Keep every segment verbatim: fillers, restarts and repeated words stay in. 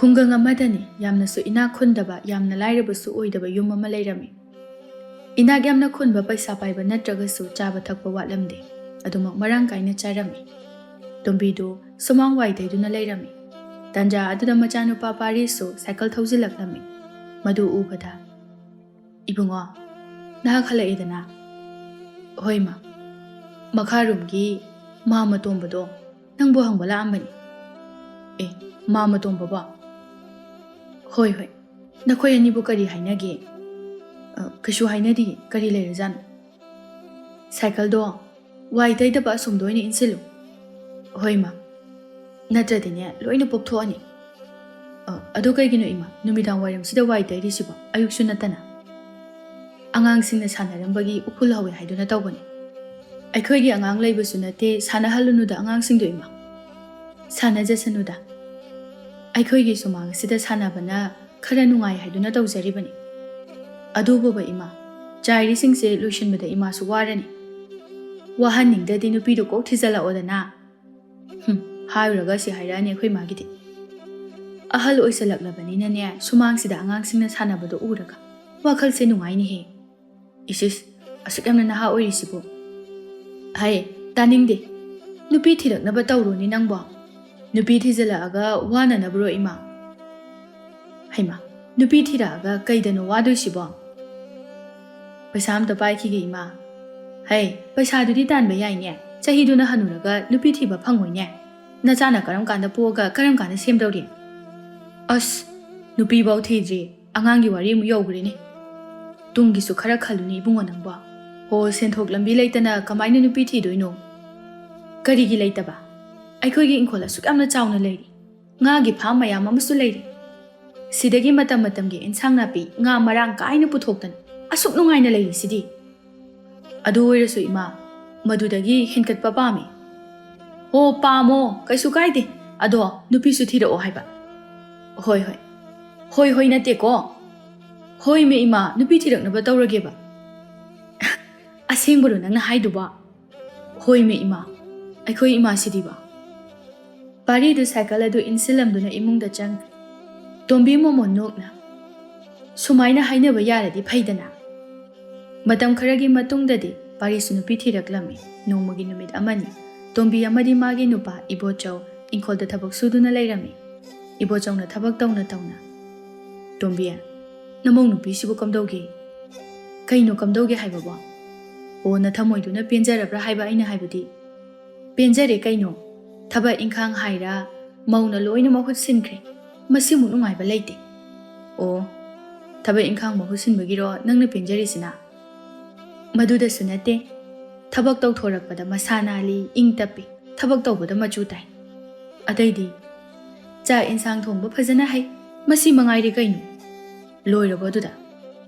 ꯈꯨꯡꯒꯪ ꯑꯃꯗꯅꯤ ꯌꯥꯝꯅꯁꯨ ꯏꯅꯥꯛ ꯈꯨꯟꯗꯕ, ꯌꯥꯝꯅ ꯂꯥꯏꯔꯕꯁꯨ ꯑꯣꯏꯗꯕ ꯌꯨꯝ ꯑꯃ ꯂꯩꯔꯝꯃꯤ꯫ ꯏꯅꯥꯛ ꯌꯥꯝꯅ ꯈꯨꯟꯕ, ꯄꯩꯁꯥ ꯄꯥꯏꯕ ꯅꯠꯇ꯭ꯔꯒꯁꯨ ꯆꯥꯕ ꯊꯛꯄ ꯋꯥꯠꯂꯝꯗꯦ꯫ ꯑꯗꯨꯃꯛ ꯃꯔꯥꯡ ꯀꯥꯏꯅ ꯆꯥꯔꯝꯃꯤ꯫ ꯇꯣꯝꯕꯤꯗꯨ ꯁꯨꯃꯥꯡ ꯋꯥꯏ ꯇꯩꯗꯨꯅ ꯂꯩꯔꯝꯃꯤ꯫ ꯇꯟꯖꯥ ꯑꯗꯨꯗ ꯃꯆꯥꯅꯨꯄꯥ ꯄꯥꯔꯤꯁꯨ ꯁꯥꯏꯀꯜ ꯊꯧꯖꯤꯜꯂꯛꯂꯝꯃꯤ꯫ ꯃꯗꯨ ꯎꯕꯗ, "ꯏꯕꯨꯡꯉꯣ, ꯅꯍꯥꯛ ꯍꯜꯂꯛꯑꯦꯗꯅ?" "ꯍꯣꯏ, ꯃꯥ꯫ ꯃꯈꯥꯔꯣꯝꯒꯤ ꯃꯥ ꯃꯇꯣꯝꯕꯗꯣ ꯅꯪꯕꯨ ꯍꯪꯕ ꯂꯥꯛꯑꯝꯕꯅꯤ꯫" "ꯑꯦ, ꯃꯥ ꯃꯇꯣꯝꯕꯕꯣ?" "ꯍꯣꯏ, ꯍꯣꯏ꯫ ꯅꯈꯣꯏ ꯑꯅꯤꯕꯨ ꯀꯔꯤ ꯍꯥꯏꯅꯒꯦ?" "ꯑ, ꯀꯩꯁꯨ ꯍꯥꯏꯅꯗꯤꯌꯦ꯫ ꯀꯔꯤ ꯂꯩꯔꯖꯥꯠꯅꯣ?" "ꯁꯥꯏꯀꯜꯗꯣ ꯋꯥꯏ ꯇꯩꯗꯕ ꯑꯁꯣꯝꯗ ꯑꯣꯏꯅ ꯏꯟꯁꯤꯜꯂꯨ꯫" "ꯍꯣꯏ, ꯏꯃꯥ꯫ ꯅꯠꯇ꯭ꯔꯗꯤꯅꯦ, ꯂꯣꯏꯅ ꯄꯣꯞꯊꯣꯛꯑꯅꯤ꯫" "ꯑ, ꯑꯗꯨ ꯀꯩꯒꯤꯅꯣ, ꯏꯃꯥ, ꯅꯨꯃꯤꯗꯥꯡ ꯋꯥꯏꯔꯝꯁꯤꯗ ꯋꯥꯏ ꯇꯩꯔꯤꯁꯤꯕꯣ, ꯑꯌꯨꯛꯁꯨ ꯅꯠꯇꯅ?" "ꯑꯉꯥꯡꯁꯤꯡꯅ ꯁꯥꯟꯅꯔꯝꯕꯒꯤ ꯎꯐꯨꯜ ꯍꯧꯋꯦ ꯍꯥꯏꯗꯨꯅ ꯇꯧꯕꯅꯤ꯫" "ꯑꯩꯈꯣꯏꯒꯤ ꯑꯉꯥꯡ ꯂꯩꯕꯁꯨ ꯅꯠꯇꯦ, ꯁꯥꯟꯅꯍꯜꯂꯨꯅꯨꯗ ꯑꯉꯥꯡꯁꯤꯡꯗꯣ, ꯏꯃꯥ꯫" "ꯁꯥꯟꯅꯖꯁꯅꯨꯗ꯫ ꯑꯩꯈꯣꯏꯒꯤ ꯁꯨꯃꯥꯡ ꯑꯁꯤꯗ ꯁꯥꯟꯅꯕꯅ ꯈꯔ ꯅꯨꯡꯉꯥꯏ ꯍꯥꯏꯗꯨꯅ ꯇꯧꯖꯔꯤꯕꯅꯤ꯫" "ꯑꯗꯨꯕꯨꯕ, ꯏꯃꯥ, ꯆꯥꯏꯔꯤꯁꯤꯡꯁꯦ ꯂꯣꯏꯁꯤꯟꯕꯗ ꯏꯃꯥꯁꯨ ꯋꯥꯔꯅꯤ꯫ ꯋꯥꯍꯟꯅꯤꯡꯗ꯭ꯔꯗꯤ ꯅꯨꯄꯤꯗꯨ ꯀꯣꯛ ꯊꯤꯖꯤꯜꯂꯛꯑꯣꯗꯅ꯫" "ꯍꯨꯝ, ꯍꯥꯏꯔꯨꯔꯒ ꯁꯤ ꯍꯥꯏꯔꯛꯑꯅꯤ ꯑꯩꯈꯣꯏ ꯃꯥꯒꯤꯗꯤ꯫ ꯑꯍꯜ ꯑꯣꯏꯁꯜꯂꯛꯂꯕꯅꯤꯅꯅꯦ, ꯁꯨꯃꯥꯡꯁꯤꯗ ꯑꯉꯥꯡꯁꯤꯡꯅ ꯁꯥꯟꯅꯕꯗꯣ ꯎꯔꯒ ꯋꯥꯈꯜꯁꯦ ꯅꯨꯡꯉꯥꯏꯅꯦꯍꯦ꯫" "ꯏꯁ, ꯏꯁ, ꯑꯁꯨꯛ ꯌꯥꯝꯅ ꯅꯍꯥ ꯑꯣꯏꯔꯤꯁꯤꯕꯨ꯫" "ꯍꯩ, ꯇꯥꯅꯤꯡꯗꯦ꯫ ꯅꯨꯄꯤ ꯊꯤꯔꯛꯅꯕ ꯇꯧꯔꯣꯅꯦ ꯅꯪꯕꯣ꯫ ꯅꯨꯄꯤ ꯊꯤꯖꯤꯜꯂꯛꯑꯒ ꯋꯥꯅꯅꯕ꯭ꯔꯣ, ꯏꯃꯥ?" "ꯍꯩꯃꯥ, ꯅꯨꯄꯤ ꯊꯤꯔꯛꯑꯒ ꯀꯩꯗꯅꯣ ꯋꯥꯗꯣꯏꯁꯤꯕꯣ?" "ꯄꯩꯁꯥ ꯑꯝꯇ ꯄꯥꯏꯈꯤꯒꯦ, ꯏꯃꯥ꯫" "ꯍꯩ, ꯄꯩꯁꯥꯗꯨꯗꯤ ꯇꯥꯟꯕ ꯌꯥꯏꯅꯦ꯫ ꯆꯍꯤꯗꯨꯅ ꯍꯅꯨꯔꯒ ꯅꯨꯄꯤ ꯊꯤꯕ ꯐꯪꯉꯣꯏꯅꯦ꯫ ꯅꯆꯥꯅ ꯀꯔꯝ ꯀꯥꯟꯗ ꯄꯣꯛꯑꯒ ꯀꯔꯝ ꯀꯥꯟꯗ ꯁꯦꯝꯗꯧꯔꯤ?" "ꯑꯁ, ꯅꯨꯄꯤꯐꯧ ꯊꯤꯗ꯭ꯔꯤ, ꯑꯉꯥꯡꯒꯤ ꯋꯥꯔꯤ ꯑꯃꯨꯛ ꯌꯧꯈ꯭ꯔꯦꯅꯦ꯫ ꯇꯨꯡꯒꯤꯁꯨ ꯈꯔ ꯈꯜꯂꯨꯅꯦ ꯏꯕꯨꯡꯉꯣ ꯅꯪꯕꯣ꯫ ꯍꯣ, ꯁꯦꯟꯊꯣꯛ ꯂꯝꯕꯤ ꯂꯩꯇꯅ ꯀꯃꯥꯏꯅ ꯅꯨꯄꯤ ꯊꯤꯗꯣꯏꯅꯣ?" "ꯀꯔꯤꯒꯤ ꯂꯩꯇꯕ? ꯑꯩꯈꯣꯏꯒꯤ ꯏꯪꯈꯣꯜ ꯑꯁꯨꯛ ꯌꯥꯝꯅ ꯆꯥꯎꯅ ꯂꯩꯔꯤ꯫ ꯉꯥꯒꯤ ꯐꯥꯝ ꯃꯌꯥꯝ ꯑꯃꯁꯨ ꯂꯩꯔꯤ꯫ ꯁꯤꯗꯒꯤ ꯃꯇꯝ ꯃꯇꯝꯒꯤ ꯏꯟꯁꯥꯡ ꯅꯥꯄꯤ, ꯉꯥ ꯃꯔꯥꯡ ꯀꯥꯏꯅ ꯄꯨꯊꯣꯛꯇꯅ ꯑꯁꯨꯛ ꯅꯨꯡꯉꯥꯏꯅ ꯂꯩꯔꯤꯁꯤꯗꯤ꯫" "ꯑꯗꯨ ꯑꯣꯏꯔꯁꯨ, ꯏꯃꯥ, ꯃꯗꯨꯗꯒꯤ ꯍꯦꯟꯒꯠꯄ ꯄꯥꯝꯃꯤ꯫" "ꯍꯣ, ꯄꯥꯝꯃꯣ, ꯀꯩꯁꯨ ꯀꯥꯏꯗꯦ꯫ ꯑꯗꯣ ꯅꯨꯄꯤꯁꯨ ꯊꯤꯔꯛꯑꯣ ꯍꯥꯏꯕ꯫" "ꯍꯣꯏ, ꯍꯣꯏ꯫" "ꯍꯣꯏ, ꯍꯣꯏ ꯅꯠꯇꯦꯀꯣ꯫ ꯍꯣꯏꯃꯦ, ꯏꯃꯥ, ꯅꯨꯄꯤ ꯊꯤꯔꯛꯅꯕ ꯇꯧꯔꯒꯦꯕ꯫" "ꯑꯁꯦꯡꯕꯔꯣ ꯅꯪꯅ ꯍꯥꯏꯗꯨꯕꯣ?" "ꯍꯣꯏꯃꯦ, ꯏꯃꯥ, ꯑꯩꯈꯣꯏ ꯏꯃꯥꯁꯤꯗꯤꯕ꯫" ꯄꯥꯔꯤꯗꯨ ꯁꯥꯏꯀꯜ ꯑꯗꯨ ꯏꯟꯁꯤꯜꯂꯝꯗꯨꯅ ꯏꯃꯨꯡꯗ ꯆꯪꯈ꯭ꯔꯦ꯫ ꯇꯣꯝꯕꯤ ꯃꯣꯃꯣꯟ ꯅꯣꯛꯅ, "ꯁꯨꯃꯥꯏꯅ ꯍꯥꯏꯅꯕ ꯌꯥꯔꯗꯤ ꯐꯩꯗꯅ"꯫ ꯃꯇꯝ ꯈꯔꯒꯤ ꯃꯇꯨꯡꯗꯗꯤ ꯄꯥꯔꯤꯁꯨ ꯅꯨꯄꯤ ꯊꯤꯔꯛꯂꯝꯃꯤ꯫ ꯅꯣꯡꯃꯒꯤ ꯅꯨꯃꯤꯠ ꯑꯃꯅꯤ, ꯇꯣꯝꯕꯤ ꯑꯃꯗꯤ ꯃꯥꯒꯤ ꯅꯨꯄꯥ ꯏꯕꯣꯆꯧ ꯏꯪꯈꯣꯜꯗ ꯊꯕꯛ ꯁꯨꯗꯨꯅ ꯂꯩꯔꯝꯃꯤ꯫ ꯏꯕꯣꯆꯧꯅ ꯊꯕꯛ ꯇꯧꯅ ꯇꯧꯅ, "ꯇꯣꯝꯕꯤ, ꯅꯃꯧ ꯅꯨꯄꯤꯁꯤꯕꯨ ꯀꯝꯗꯧꯒꯦ?" "ꯀꯩꯅꯣ ꯀꯝꯗꯧꯒꯦ ꯍꯥꯏꯕꯕꯣ?" "ꯑꯣ, ꯅꯊꯃꯣꯏꯗꯨꯅ ꯄꯦꯟꯖꯔꯕ꯭ꯔꯥ ꯍꯥꯏꯕ ꯑꯩꯅ ꯍꯥꯏꯕꯗꯤ?" "ꯄꯦꯟꯖꯔꯦ ꯀꯩꯅꯣ꯫ ꯊꯕꯛ ꯏꯪꯈꯥꯡ ꯍꯥꯏꯔ ꯃꯧꯅ ꯂꯣꯏꯅ ꯃꯍꯨꯠ ꯁꯤꯟꯈ꯭ꯔꯦ꯫ ꯃꯁꯤꯃꯨꯛ ꯅꯨꯡꯉꯥꯏꯕ ꯂꯩꯇꯦ"꯫ "ꯑꯣ, ꯊꯕꯛ ꯏꯪꯈꯥꯡ ꯃꯍꯨꯠ ꯁꯤꯟꯕꯒꯤꯔꯣ ꯅꯪꯅ ꯄꯦꯟꯖꯔꯤꯁꯤꯅ?" "ꯃꯗꯨꯗꯁꯨ ꯅꯠꯇꯦ꯫ ꯊꯕꯛ ꯇꯧꯊꯣꯔꯛꯄꯗ ꯃꯁꯥ ꯅꯥꯜꯂꯤ, ꯏꯪ ꯇꯞꯄꯤ, ꯊꯕꯛ ꯇꯧꯕꯗ ꯃꯆꯨ ꯇꯥꯏ꯫ ꯑꯇꯩꯗꯤ ꯆꯥꯛ ꯏꯟꯁꯥꯡ ꯊꯣꯡꯕ ꯐꯖꯅ ꯍꯩ꯫ ꯃꯁꯤ ꯃꯉꯥꯏꯔꯦ ꯀꯩꯅꯣ"꯫ "ꯂꯣꯏꯔꯕꯣ ꯑꯗꯨꯗ?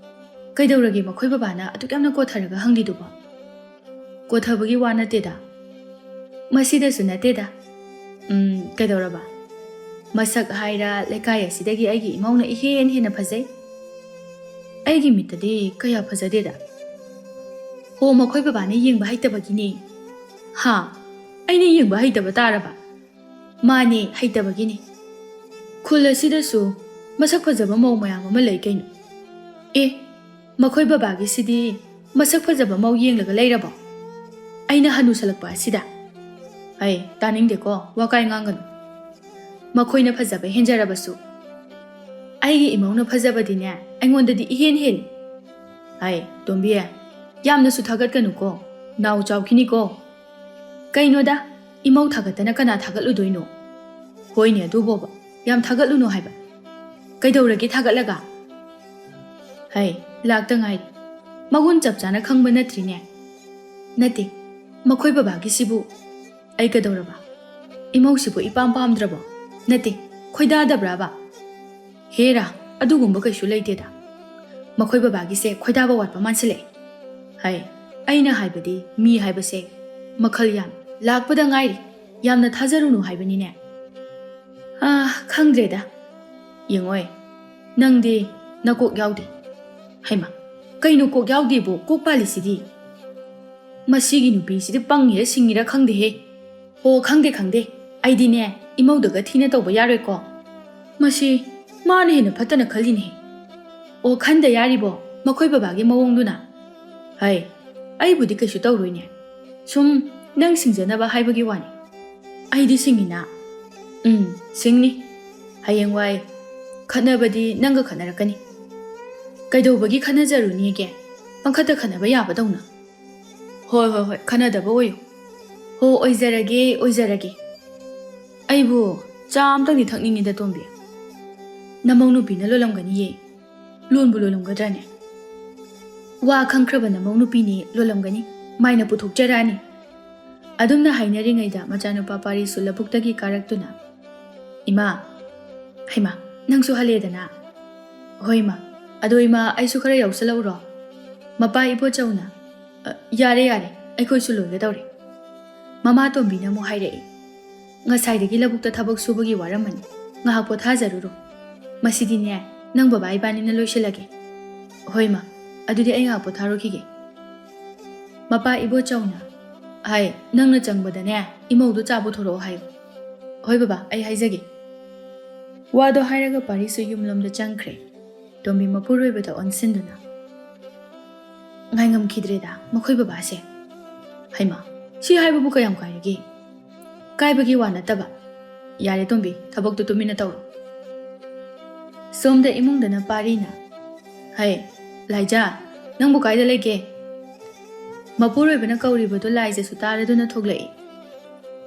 ꯀꯩꯗꯧꯔꯒꯦ ꯃꯈꯣꯏ ꯕꯕꯥꯅ ꯑꯗꯨꯛ ꯌꯥꯝꯅ ꯀꯣꯊꯔꯒ ꯍꯪꯂꯤꯗꯨꯕꯣ?" "ꯀꯣꯊꯕꯒꯤ ꯋꯥ ꯅꯠꯇꯦꯗ"꯫ "ꯃꯁꯤꯗꯁꯨ ꯅꯠꯇꯦꯗ"꯫ "ꯎꯝ, ꯀꯩꯗꯧꯔꯕ?" "ꯃꯁꯛ ꯍꯥꯏꯔ ꯂꯩꯀꯥꯏ ꯑꯁꯤꯗꯒꯤ ꯑꯩꯒꯤ ꯏꯃꯧꯅ ꯏꯍꯦꯟ ꯍꯦꯟꯅ ꯐꯖꯩ꯫ ꯑꯩꯒꯤ ꯃꯤꯠꯇꯗꯤ ꯀꯌꯥ ꯐꯖꯗꯦꯗ"꯫ "ꯍꯣ, ꯃꯈꯣꯏ ꯕꯕꯥꯅ ꯌꯦꯡꯕ ꯍꯩꯇꯕꯒꯤꯅꯦ"꯫ "ꯍꯥ? ꯑꯩꯅ ꯌꯦꯡꯕ ꯍꯩꯇꯕ ꯇꯥꯔꯕ?" "ꯃꯥꯅꯦ, ꯍꯩꯇꯕꯒꯤꯅꯦ꯫ ꯈꯨꯜ ꯑꯁꯤꯗꯁꯨ ꯃꯁꯛ ꯐꯖꯕ ꯃꯧ ꯃꯌꯥꯝ ꯑꯃ ꯂꯩ ꯀꯩꯅꯣ"꯫ "ꯑꯦ, ꯃꯈꯣꯏ ꯕꯕꯥꯒꯤꯁꯤꯗꯤ ꯃꯁꯛ ꯐꯖꯕ ꯃꯧ ꯌꯦꯡꯂꯒ ꯂꯩꯔꯕꯣ? ꯑꯩꯅ ꯍꯅꯨꯁꯜꯂꯛꯄ ꯑꯁꯤꯗ"꯫ "ꯍꯩ, ꯇꯥꯅꯤꯡꯗꯦꯀꯣ, ꯋꯥꯀꯥꯏ ꯉꯥꯡꯒꯅꯨ꯫ ꯃꯈꯣꯏꯅ ꯐꯖꯕ ꯍꯦꯟꯖꯔꯕꯁꯨ ꯑꯩꯒꯤ ꯏꯃꯧꯅ ꯐꯖꯕꯗꯤꯅꯦ ꯑꯩꯉꯣꯟꯗꯗꯤ ꯏꯍꯦꯟ ꯍꯦꯜꯂꯤ"꯫ "ꯍꯩ, ꯇꯣꯝꯕꯤ, ꯌꯥꯝꯅꯁꯨ ꯊꯥꯒꯠꯀꯅꯨꯀꯣ, ꯅꯥꯎ ꯆꯥꯎꯈꯤꯅꯤꯀꯣ"꯫ "ꯀꯩꯅꯣꯗ, ꯏꯃꯧ ꯊꯥꯒꯠꯇꯅ ꯀꯅꯥ ꯊꯥꯒꯠꯂꯨꯗꯣꯏꯅꯣ?" "ꯍꯣꯏꯅꯦ, ꯑꯗꯨꯕꯣꯕ, ꯌꯥꯝ ꯊꯥꯒꯠꯂꯨꯅꯨ ꯍꯥꯏꯕ꯫ ꯀꯩꯗꯧꯔꯒꯦ ꯊꯥꯒꯠꯂꯒ?" "ꯍꯩ, ꯂꯥꯛꯇ ꯉꯥꯏꯔꯤ꯫ ꯃꯒꯨꯟ ꯆꯞ ꯆꯥꯅ ꯈꯪꯕ ꯅꯠꯇ꯭ꯔꯤꯅꯦ"꯫ "ꯅꯠꯇꯦ, ꯃꯈꯣꯏ ꯕꯕꯥꯒꯤꯁꯤꯕꯨ"꯫ "ꯑꯩ ꯀꯩꯗꯧꯔꯕ? ꯏꯃꯧꯁꯤꯕꯨ ꯏꯄꯥꯝ ꯄꯥꯝꯗ꯭ꯔꯕꯣ? ꯅꯠꯇꯦ, ꯈꯣꯏꯗꯥꯗꯕ꯭ꯔꯕ?" "ꯍꯦꯔꯥ, ꯑꯗꯨꯒꯨꯝꯕ ꯀꯩꯁꯨ ꯂꯩꯇꯦꯗ꯫ ꯃꯈꯣꯏ ꯕꯕꯥꯒꯤꯁꯦ ꯈꯣꯏꯗꯥꯕ ꯋꯥꯠꯄ ꯃꯥꯟꯁꯤꯜꯂꯛꯑꯦ꯫ ꯍꯩ, ꯑꯩꯅ ꯍꯥꯏꯕꯗꯤ ꯃꯤ ꯍꯥꯏꯕꯁꯦ ꯃꯈꯜ ꯌꯥꯝ ꯂꯥꯛꯄꯗ ꯉꯥꯏꯔꯤ, ꯌꯥꯝꯅ ꯊꯥꯖꯔꯨꯅꯨ ꯍꯥꯏꯕꯅꯤꯅꯦ"꯫ "ꯑꯥ, ꯈꯪꯗ꯭ꯔꯦꯗ꯫ ꯌꯦꯡꯉꯣꯏ, ꯅꯪꯗꯤ ꯅꯀꯣꯛ ꯌꯥꯎꯗꯦ"꯫ "ꯍꯩꯃ, ꯀꯩꯅꯣ ꯀꯣꯛ ꯌꯥꯎꯗꯦꯕꯨ? ꯀꯣꯛ ꯄꯥꯜꯂꯤꯁꯤꯗꯤ"꯫ "ꯃꯁꯤꯒꯤ ꯅꯨꯄꯤꯁꯤꯗꯤ ꯄꯪꯉꯤꯔ ꯁꯤꯡꯉꯤꯔ ꯈꯪꯗꯦꯍꯦ"꯫ "ꯑꯣ, ꯈꯪꯗꯦ, ꯈꯪꯗꯦ꯫ ꯑꯩꯗꯤꯅꯦ, ꯏꯃꯧꯗꯒ ꯊꯤꯅ ꯇꯧꯕ ꯌꯥꯔꯣꯏꯀꯣ"꯫ "ꯃꯁꯤ ꯃꯥꯅ ꯍꯦꯟꯅ ꯐꯠꯇꯅ ꯈꯜꯂꯤꯅꯦ꯫ ꯑꯣ, ꯈꯟꯗ ꯌꯥꯔꯤꯕꯣ? ꯃꯈꯣꯏ ꯕꯕꯥꯒꯤ ꯃꯑꯣꯡꯗꯨꯅ꯫ ꯍꯩ, ꯑꯩꯕꯨꯗꯤ ꯀꯩꯁꯨ ꯇꯧꯔꯣꯏꯅꯦ꯫ ꯁꯨꯝ ꯅꯪ ꯁꯤꯡꯖꯅꯕ ꯍꯥꯏꯕꯒꯤ ꯋꯥꯅꯤ꯫ ꯑꯩꯗꯤ ꯁꯤꯡꯉꯤꯅ꯫ ꯎꯝ, ꯁꯤꯡꯅꯤ꯫ ꯍꯌꯦꯡꯋꯥꯏ ꯈꯠꯅꯕꯗꯤ ꯅꯪꯒ ꯈꯠꯅꯔꯛꯀꯅꯤ꯫ ꯀꯩꯗꯧꯕꯒꯤ ꯈꯠꯅꯖꯔꯨꯅꯤꯒꯦ? ꯄꯪꯈꯠꯇ ꯈꯠꯅꯕ ꯌꯥꯕꯗꯧꯅ꯫ ꯍꯣꯏ, ꯍꯣꯏ, ꯍꯣꯏ, ꯈꯠꯅꯗꯕ ꯑꯣꯏꯌꯨ꯫ ꯍꯣ, ꯑꯣꯏꯖꯔꯒꯦ, ꯑꯣꯏꯖꯔꯒꯦ꯫ ꯑꯩꯕꯨ ꯆꯥ ꯑꯝꯇꯪꯗꯤ ꯊꯛꯅꯤꯡꯉꯤꯗ, ꯇꯣꯝꯕꯤ꯫ ꯅꯃꯧ ꯅꯨꯄꯤꯅ ꯂꯣꯜꯂꯝꯒꯅꯤꯌꯦ꯫ ꯂꯣꯟꯕꯨ ꯂꯣꯜꯂꯝꯒꯗ꯭ꯔꯅꯦ? ꯋꯥ ꯈꯪꯈ꯭ꯔꯕ ꯅꯃꯧ ꯅꯨꯄꯤꯅꯤ, ꯂꯣꯜꯂꯝꯒꯅꯤ꯫ ꯃꯥꯏꯅ ꯄꯨꯊꯣꯛꯆꯔꯛꯑꯅꯤ꯫ ꯑꯗꯨꯝꯅ ꯍꯥꯏꯅꯔꯤꯉꯩꯗ ꯃꯆꯥꯅꯨꯄꯥ ꯄꯥꯔꯤꯁꯨ ꯂꯧꯕꯨꯛꯇꯒꯤ ꯀꯥꯔꯛꯇꯨꯅ, "ꯏꯃꯥ, ꯍꯩꯃꯥ, ꯅꯪꯁꯨ ꯍꯜꯂꯦꯗꯅ?" "ꯍꯣꯏ, ꯏꯃꯥ꯫ ꯑꯗꯣ, ꯏꯃꯥ, ꯑꯩꯁꯨ ꯈꯔ ꯌꯥꯎꯁꯜꯂꯛꯎꯔꯣ?" ꯃꯄꯥ ꯏꯕꯣꯆꯧꯅ, "ꯑ, ꯌꯥꯔꯦ, ꯌꯥꯔꯦ, ꯑꯩꯈꯣꯏꯁꯨ ꯂꯣꯏꯒꯗꯧꯔꯦ꯫" ꯃꯃꯥ ꯇꯣꯝꯕꯤꯅ ꯑꯃꯨꯛ ꯍꯥꯏꯔꯛꯏ, "ꯉꯁꯥꯏꯗꯒꯤ ꯂꯧꯕꯨꯛꯇ ꯊꯕꯛ ꯁꯨꯕꯒꯤ ꯋꯥꯔꯝꯃꯅꯤ꯫ ꯉꯥꯏꯍꯥꯛ ꯄꯣꯊꯥꯖꯔꯨꯔꯣ꯫ ꯃꯁꯤꯗꯤꯅꯦ, ꯅꯪ ꯕꯕꯥ ꯏꯕꯥꯅꯤꯅ ꯂꯣꯏꯁꯤꯜꯂꯒꯦ꯫" "ꯍꯣꯏ, ꯏꯃꯥ꯫ ꯑꯗꯨꯗꯤ ꯑꯩ ꯉꯥꯏꯍꯥꯛ ꯄꯣꯊꯥꯔꯨꯈꯤꯒꯦ꯫" ꯃꯄꯥ ꯏꯕꯣꯆꯧꯅ, "ꯍꯥꯏ, ꯅꯪꯅ ꯆꯪꯕꯗꯅꯦ, ꯏꯃꯧꯗꯨ ꯆꯥ ꯄꯨꯊꯣꯔꯛꯑꯣ ꯍꯥꯏꯌꯨ꯫" "ꯍꯣꯏ ꯕꯕꯥ, ꯑꯩ ꯍꯥꯏꯖꯒꯦ꯫" ꯋꯥꯗꯣ ꯍꯥꯏꯔꯒ ꯄꯥꯔꯤꯁꯨ ꯌꯨꯝꯂꯣꯝꯗ ꯆꯪꯈ꯭ꯔꯦ꯫ ꯇꯣꯝꯕꯤ ꯃꯄꯨꯔꯣꯏꯕꯗ ꯑꯣꯟꯁꯤꯟꯗꯨꯅ, "ꯉꯥꯏꯉꯝꯈꯤꯗ꯭ꯔꯦꯗ ꯃꯈꯣꯏ ꯕꯕꯥꯁꯦ꯫ ꯍꯩꯃꯥ, ꯁꯤ ꯍꯥꯏꯕꯕꯨ ꯀꯌꯥꯝ ꯀꯥꯏꯔꯒꯦ? ꯀꯥꯏꯕꯒꯤ ꯋꯥ ꯅꯠꯇꯕ꯫ ꯌꯥꯔꯦ ꯇꯣꯝꯕꯤ, ꯊꯕꯛꯇꯨ ꯇꯨꯃꯤꯟꯅ ꯇꯧꯔꯣ꯫" ꯁꯣꯝꯗ ꯏꯃꯨꯡꯗꯅ ꯄꯥꯔꯤꯅ, "ꯍꯩ, ꯂꯥꯏꯖꯥ, ꯅꯪꯕꯨ ꯀꯥꯏꯗ ꯂꯩꯒꯦ?" ꯃꯄꯨꯔꯣꯏꯕꯅ ꯀꯧꯔꯤꯕꯗꯨ ꯂꯥꯏꯖꯁꯨ ꯇꯥꯔꯗꯨꯅ ꯊꯣꯛꯂꯛꯏ꯫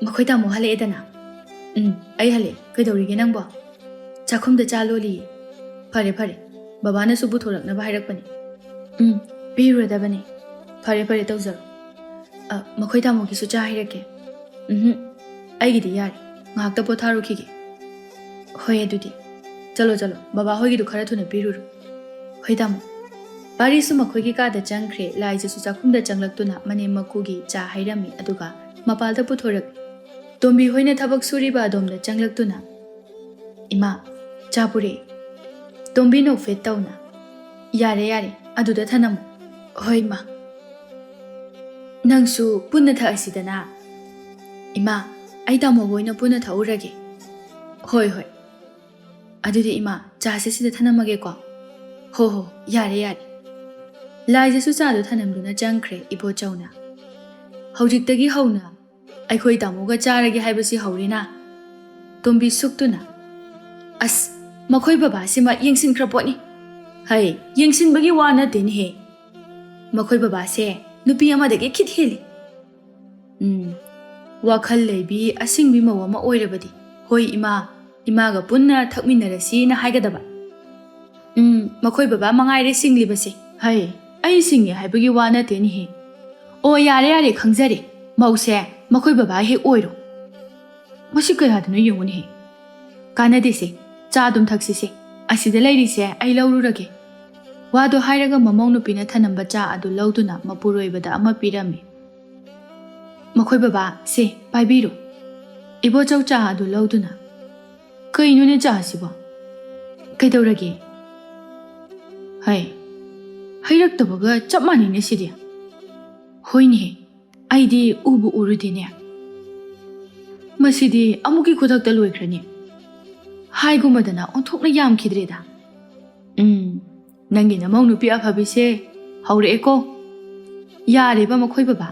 "ꯃꯈꯣꯏ ꯇꯥꯃꯣ ꯍꯜꯂꯛꯑꯦꯗꯅ?" "ꯎꯝ, ꯑꯩ ꯍꯜꯂꯛꯑꯦ꯫ ꯀꯩꯗꯧꯔꯤꯒꯦ ꯅꯪꯕꯣ?" "ꯆꯥꯛꯈꯨꯝꯗ ꯆꯥ ꯂꯣꯜꯂꯤꯌꯦ꯫" "ꯐꯔꯦ, ꯐꯔꯦ꯫ ꯕꯕꯥꯅꯁꯨ ꯄꯨꯊꯣꯔꯛꯅꯕ ꯍꯥꯏꯔꯛꯄꯅꯦ꯫" "ꯎꯝ, ꯄꯤꯔꯨꯔꯗꯕꯅꯦ꯫" "ꯐꯔꯦ, ꯐꯔꯦ, ꯇꯧꯖꯔꯣ꯫ ꯑ, ꯃꯈꯣꯏ ꯇꯥꯃꯣꯒꯤꯁꯨ ꯆꯥ ꯍꯩꯔꯛꯀꯦ꯫" "ꯎꯝꯍꯨꯝ, ꯑꯩꯒꯤꯗꯤ ꯌꯥꯔꯦ꯫ ꯉꯥꯏꯍꯥꯛꯇ ꯄꯣꯊꯥꯔꯨꯈꯤꯒꯦ꯫" "ꯍꯣꯏ, ꯑꯗꯨꯗꯤ ꯆꯠꯂꯣ, ꯆꯠꯂꯣ, ꯕꯕꯥ ꯍꯣꯏꯒꯤꯗꯨ ꯈꯔ ꯊꯨꯅ ꯄꯤꯔꯨꯔꯣ꯫" "ꯍꯣꯏ, ꯇꯥꯃꯣ꯫" ꯄꯥꯔꯤꯁꯨ ꯃꯈꯣꯏꯒꯤ ꯀꯥꯗ ꯆꯪꯈ꯭ꯔꯦ꯫ ꯂꯥꯏꯖꯁꯨ ꯆꯥꯛꯈꯨꯝꯗ ꯆꯪꯂꯛꯇꯨꯅ ꯃꯅꯦꯝ ꯃꯀꯨꯒꯤ ꯆꯥ ꯍꯩꯔꯝꯃꯤ, ꯑꯗꯨꯒ ꯃꯄꯥꯜꯗ ꯄꯨꯊꯣꯔꯛꯂꯤ꯫ ꯇꯣꯝꯕꯤ ꯍꯣꯏꯅ ꯊꯕꯛ ꯁꯨꯔꯤꯕ ꯑꯗꯣꯝꯗ ꯆꯪꯂꯛꯇꯨꯅ, "ꯏꯃꯥ, ꯆꯥ ꯄꯨꯔꯛꯑꯦ꯫" ꯇꯣꯝꯕꯤ ꯅꯣꯛꯐꯦꯠ ꯇꯧꯅ, "ꯌꯥꯔꯦ, ꯌꯥꯔꯦ, ꯑꯗꯨꯗ ꯊꯅꯝꯃꯨ꯫" "ꯍꯣꯏ, ꯏꯃꯥ꯫" "ꯅꯪꯁꯨ ꯄꯨꯟꯅ ꯊꯛꯑꯁꯤꯗꯅ꯫" "ꯏꯃꯥ, ꯑꯩ ꯇꯥꯃꯣꯒ ꯑꯣꯏꯅ ꯄꯨꯟꯅ ꯊꯛꯎꯔꯒꯦ꯫" "ꯍꯣꯏ, ꯍꯣꯏ꯫" ꯑꯗꯨꯗꯤ ꯏꯃꯥ, ꯆꯥꯁꯦ ꯁꯤꯗ ꯊꯅꯝꯃꯒꯦꯀꯣ꯫ ꯍꯣ ꯍꯣ, ꯌꯥꯔꯦ ꯌꯥꯔꯦ꯫ ꯂꯥꯏꯖꯁꯨ ꯆꯥꯗꯣ ꯊꯅꯝꯗꯨꯅ ꯆꯪꯈ꯭ꯔꯦ ꯏꯕꯣꯆꯧꯅ꯫ ꯍꯧꯖꯤꯛꯇꯒꯤ ꯍꯧꯅ ꯑꯩꯈꯣꯏ ꯇꯥꯃꯣꯒ ꯆꯥꯔꯒꯦ ꯍꯥꯏꯕꯁꯤ ꯍꯧꯔꯦꯅ꯫ ꯇꯣꯝꯕꯤ ꯁꯨꯛꯇꯨꯅ, "ꯑꯁ, ꯃꯈꯣꯏ ꯕꯕꯥꯁꯤꯃ ꯌꯦꯡꯁꯤꯟꯈ꯭ꯔ ꯄꯣꯠꯅꯤ꯫ ꯍꯩ, ꯌꯦꯡꯁꯤꯟꯕꯒꯤ ꯋꯥ ꯅꯠꯇꯦꯅꯦꯍꯦ꯫ ꯃꯈꯣꯏ ꯕꯕꯥꯁꯦ ꯅꯨꯄꯤ ꯑꯃꯗꯒꯤ ꯈꯤꯠ ꯍꯦꯜꯂꯤ꯫ ꯎꯝ, ꯋꯥꯈꯜ ꯂꯩꯕꯤ ꯑꯁꯤꯡꯕꯤ ꯃꯧ ꯑꯃ ꯑꯣꯏꯔꯕꯗꯤ꯫ ꯍꯣꯏ ꯏꯃꯥ, ꯏꯃꯥꯒ ꯄꯨꯟꯅ ꯊꯛꯃꯤꯟꯅꯔꯁꯤꯅ ꯍꯥꯏꯒꯗꯕ꯫ ꯎꯝ, ꯃꯈꯣꯏ ꯕꯕꯥ ꯃꯉꯥꯏꯔꯦ ꯁꯤꯡꯂꯤꯕꯁꯦ꯫ ꯍꯩ, ꯑꯩ ꯁꯤꯡꯉꯦ ꯍꯥꯏꯕꯒꯤ ꯋꯥ ꯅꯠꯇꯦꯅꯦꯍꯦ꯫ ꯑꯣ, ꯌꯥꯔꯦ ꯌꯥꯔꯦ, ꯈꯪꯖꯔꯦ꯫ ꯃꯧꯁꯦ ꯃꯈꯣꯏ ꯕꯕꯥ ꯍꯦꯛ ꯑꯣꯏꯔꯣ꯫ ꯃꯁꯤ ꯀꯌꯥꯗꯅꯣ ꯌꯦꯡꯉꯨꯅꯦꯍꯦ꯫ ꯀꯥꯟꯅꯗꯦꯁꯦ, ꯆꯥ ꯑꯗꯨꯝ ꯊꯛꯁꯤꯁꯦ꯫ ꯑꯁꯤꯗ ꯂꯩꯔꯤꯁꯦ ꯑꯩ ꯂꯧꯔꯨꯔꯒꯦ꯫ ꯋꯥꯗꯣ ꯍꯥꯏꯔꯒ ꯃꯃꯧ ꯅꯨꯄꯤꯅ ꯊꯅꯝꯕ ꯆꯥ ꯑꯗꯨ ꯂꯧꯗꯨꯅ ꯃꯄꯨꯔꯣꯏꯕꯗ ꯑꯃ ꯄꯤꯔꯝꯃꯤ꯫ "ꯃꯈꯣꯏ ꯕꯕꯥ, ꯁꯦ, ꯄꯥꯏꯕꯤꯔꯣ꯫" ꯏꯕꯣꯆꯧ ꯆꯥ ꯑꯗꯨ ꯂꯧꯗꯨꯅ, "ꯀꯩꯅꯣꯅꯦ ꯆꯥꯁꯤꯕꯣ? ꯀꯩꯗꯧꯔꯒꯦ? ꯍꯩ, ꯍꯩꯔꯛꯇꯕꯒ ꯆꯞ ꯃꯥꯟꯅꯩꯅꯦ ꯁꯤꯗꯤ꯫ ꯍꯣꯏꯅꯦꯍꯦ, ꯑꯩꯗꯤ ꯎꯕꯨ ꯎꯔꯨꯗꯦꯅꯦ꯫ ꯃꯁꯤꯗꯤ ꯑꯃꯨꯛꯀꯤ ꯈꯨꯗꯛꯇ ꯂꯣꯏꯈ꯭ꯔꯅꯤ꯫ ꯍꯥꯏꯒꯨꯝꯕꯗꯅ ꯑꯣꯟꯊꯣꯛꯅ ꯌꯥꯝꯈꯤꯗ꯭ꯔꯦꯗ꯫ ꯎꯝ, ꯅꯪꯒꯤ ꯅꯃꯧ ꯅꯨꯄꯤ ꯑꯐꯕꯤꯁꯦ ꯍꯧꯔꯛꯑꯦꯀꯣ꯫ ꯌꯥꯔꯦꯕ ꯃꯈꯣꯏ ꯕꯕꯥ꯫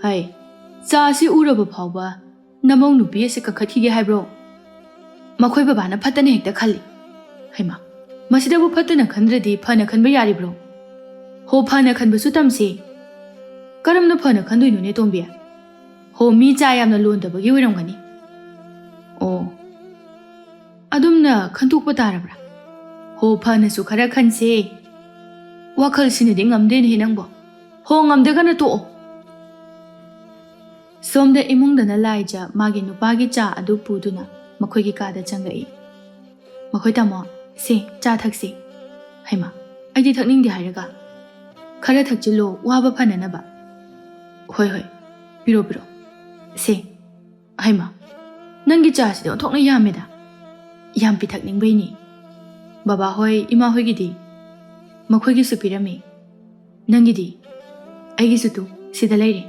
ꯍꯩ, ꯆꯥꯁꯤ ꯎꯔꯕ ꯐꯥꯎꯕ ꯅꯃꯧ ꯅꯨꯄꯤ ꯑꯁꯤ ꯀꯟꯈꯠꯈꯤꯒꯦ ꯍꯥꯏꯕ꯭ꯔꯣ? ꯃꯈꯣꯏ ꯕꯕꯥꯅ ꯐꯠꯇꯅ ꯍꯦꯛꯇ ꯈꯜꯂꯤ꯫" ꯍꯩꯃꯥ, ꯃꯁꯤꯗꯕꯨ ꯐꯠꯇꯅ ꯈꯟꯗ꯭ꯔꯗꯤ ꯐꯅ ꯈꯟꯕ ꯌꯥꯔꯤꯕ꯭ꯔꯣ? ꯍꯣ, ꯐꯅ ꯈꯟꯕꯁꯨ ꯇꯝꯁꯤ꯫ ꯀꯔꯝꯅ ꯐꯅ ꯈꯟꯗꯣꯏꯅꯣꯅꯦ ꯇꯣꯝꯕꯤ? ꯍꯣ, ꯃꯤ ꯆꯥ ꯌꯥꯝꯅ ꯂꯣꯟꯗꯕꯒꯤ ꯑꯣꯏꯔꯝꯒꯅꯤ꯫ ꯑꯣ, ꯑꯗꯨꯝꯅ ꯈꯟꯇꯣꯛꯄ ꯇꯥꯔꯕ꯭ꯔꯥ? ꯍꯣ, ꯐꯅꯁꯨ ꯈꯔ ꯈꯟꯁꯦ꯫ ꯋꯥꯈꯜꯁꯤꯅꯗꯤ ꯉꯝꯗꯦꯅꯦꯍꯦ ꯅꯪꯕꯣ꯫ ꯍꯣ, ꯉꯝꯗ꯭ꯔꯒꯅ ꯇꯣꯛꯑꯣ꯫ ꯁꯣꯝꯗ ꯏꯃꯨꯡꯗꯅ ꯂꯥꯏꯖ ꯃꯥꯒꯤ ꯅꯨꯄꯥꯒꯤ ꯆꯥ ꯑꯗꯨ ꯄꯨꯗꯨꯅ ꯃꯈꯣꯏꯒꯤ ꯀꯥꯗ ꯆꯪꯂꯛꯏ꯫ "ꯃꯈꯣꯏ ꯇꯥꯃꯣ, ꯁꯦ, ꯆꯥ ꯊꯛꯁꯤ꯫" "ꯍꯩꯃꯥ, ꯑꯩꯗꯤ ꯊꯛꯅꯤꯡꯗꯦ ꯍꯥꯏꯔꯒ꯫" "ꯈꯔ ꯊꯛꯆꯤꯜꯂꯣ, ꯋꯥꯕ ꯐꯅꯅꯕ꯫" "ꯍꯣꯏ, ꯍꯣꯏ, ꯄꯤꯔꯣ, ꯄꯤꯔꯣ꯫ ꯁꯦ, ꯍꯩꯃꯥ, ꯅꯪꯒꯤ ꯆꯥꯁꯤꯗꯤ ꯑꯣꯟꯊꯣꯛꯅ ꯌꯥꯝꯃꯦꯗ꯫" "ꯌꯥꯝ ꯄꯤꯊꯛꯅꯤꯡꯕꯩꯅꯤ꯫ ꯕꯕꯥ ꯍꯣꯏ, ꯏꯃꯥ ꯍꯣꯏꯒꯤꯗꯤ?" "ꯃꯈꯣꯏꯒꯤꯁꯨ ꯄꯤꯔꯝꯃꯤ꯫ ꯅꯪꯒꯤꯗꯤ?" "ꯑꯩꯒꯤꯁꯨ ꯇꯨ, ꯁꯤꯗ ꯂꯩꯔꯦ꯫"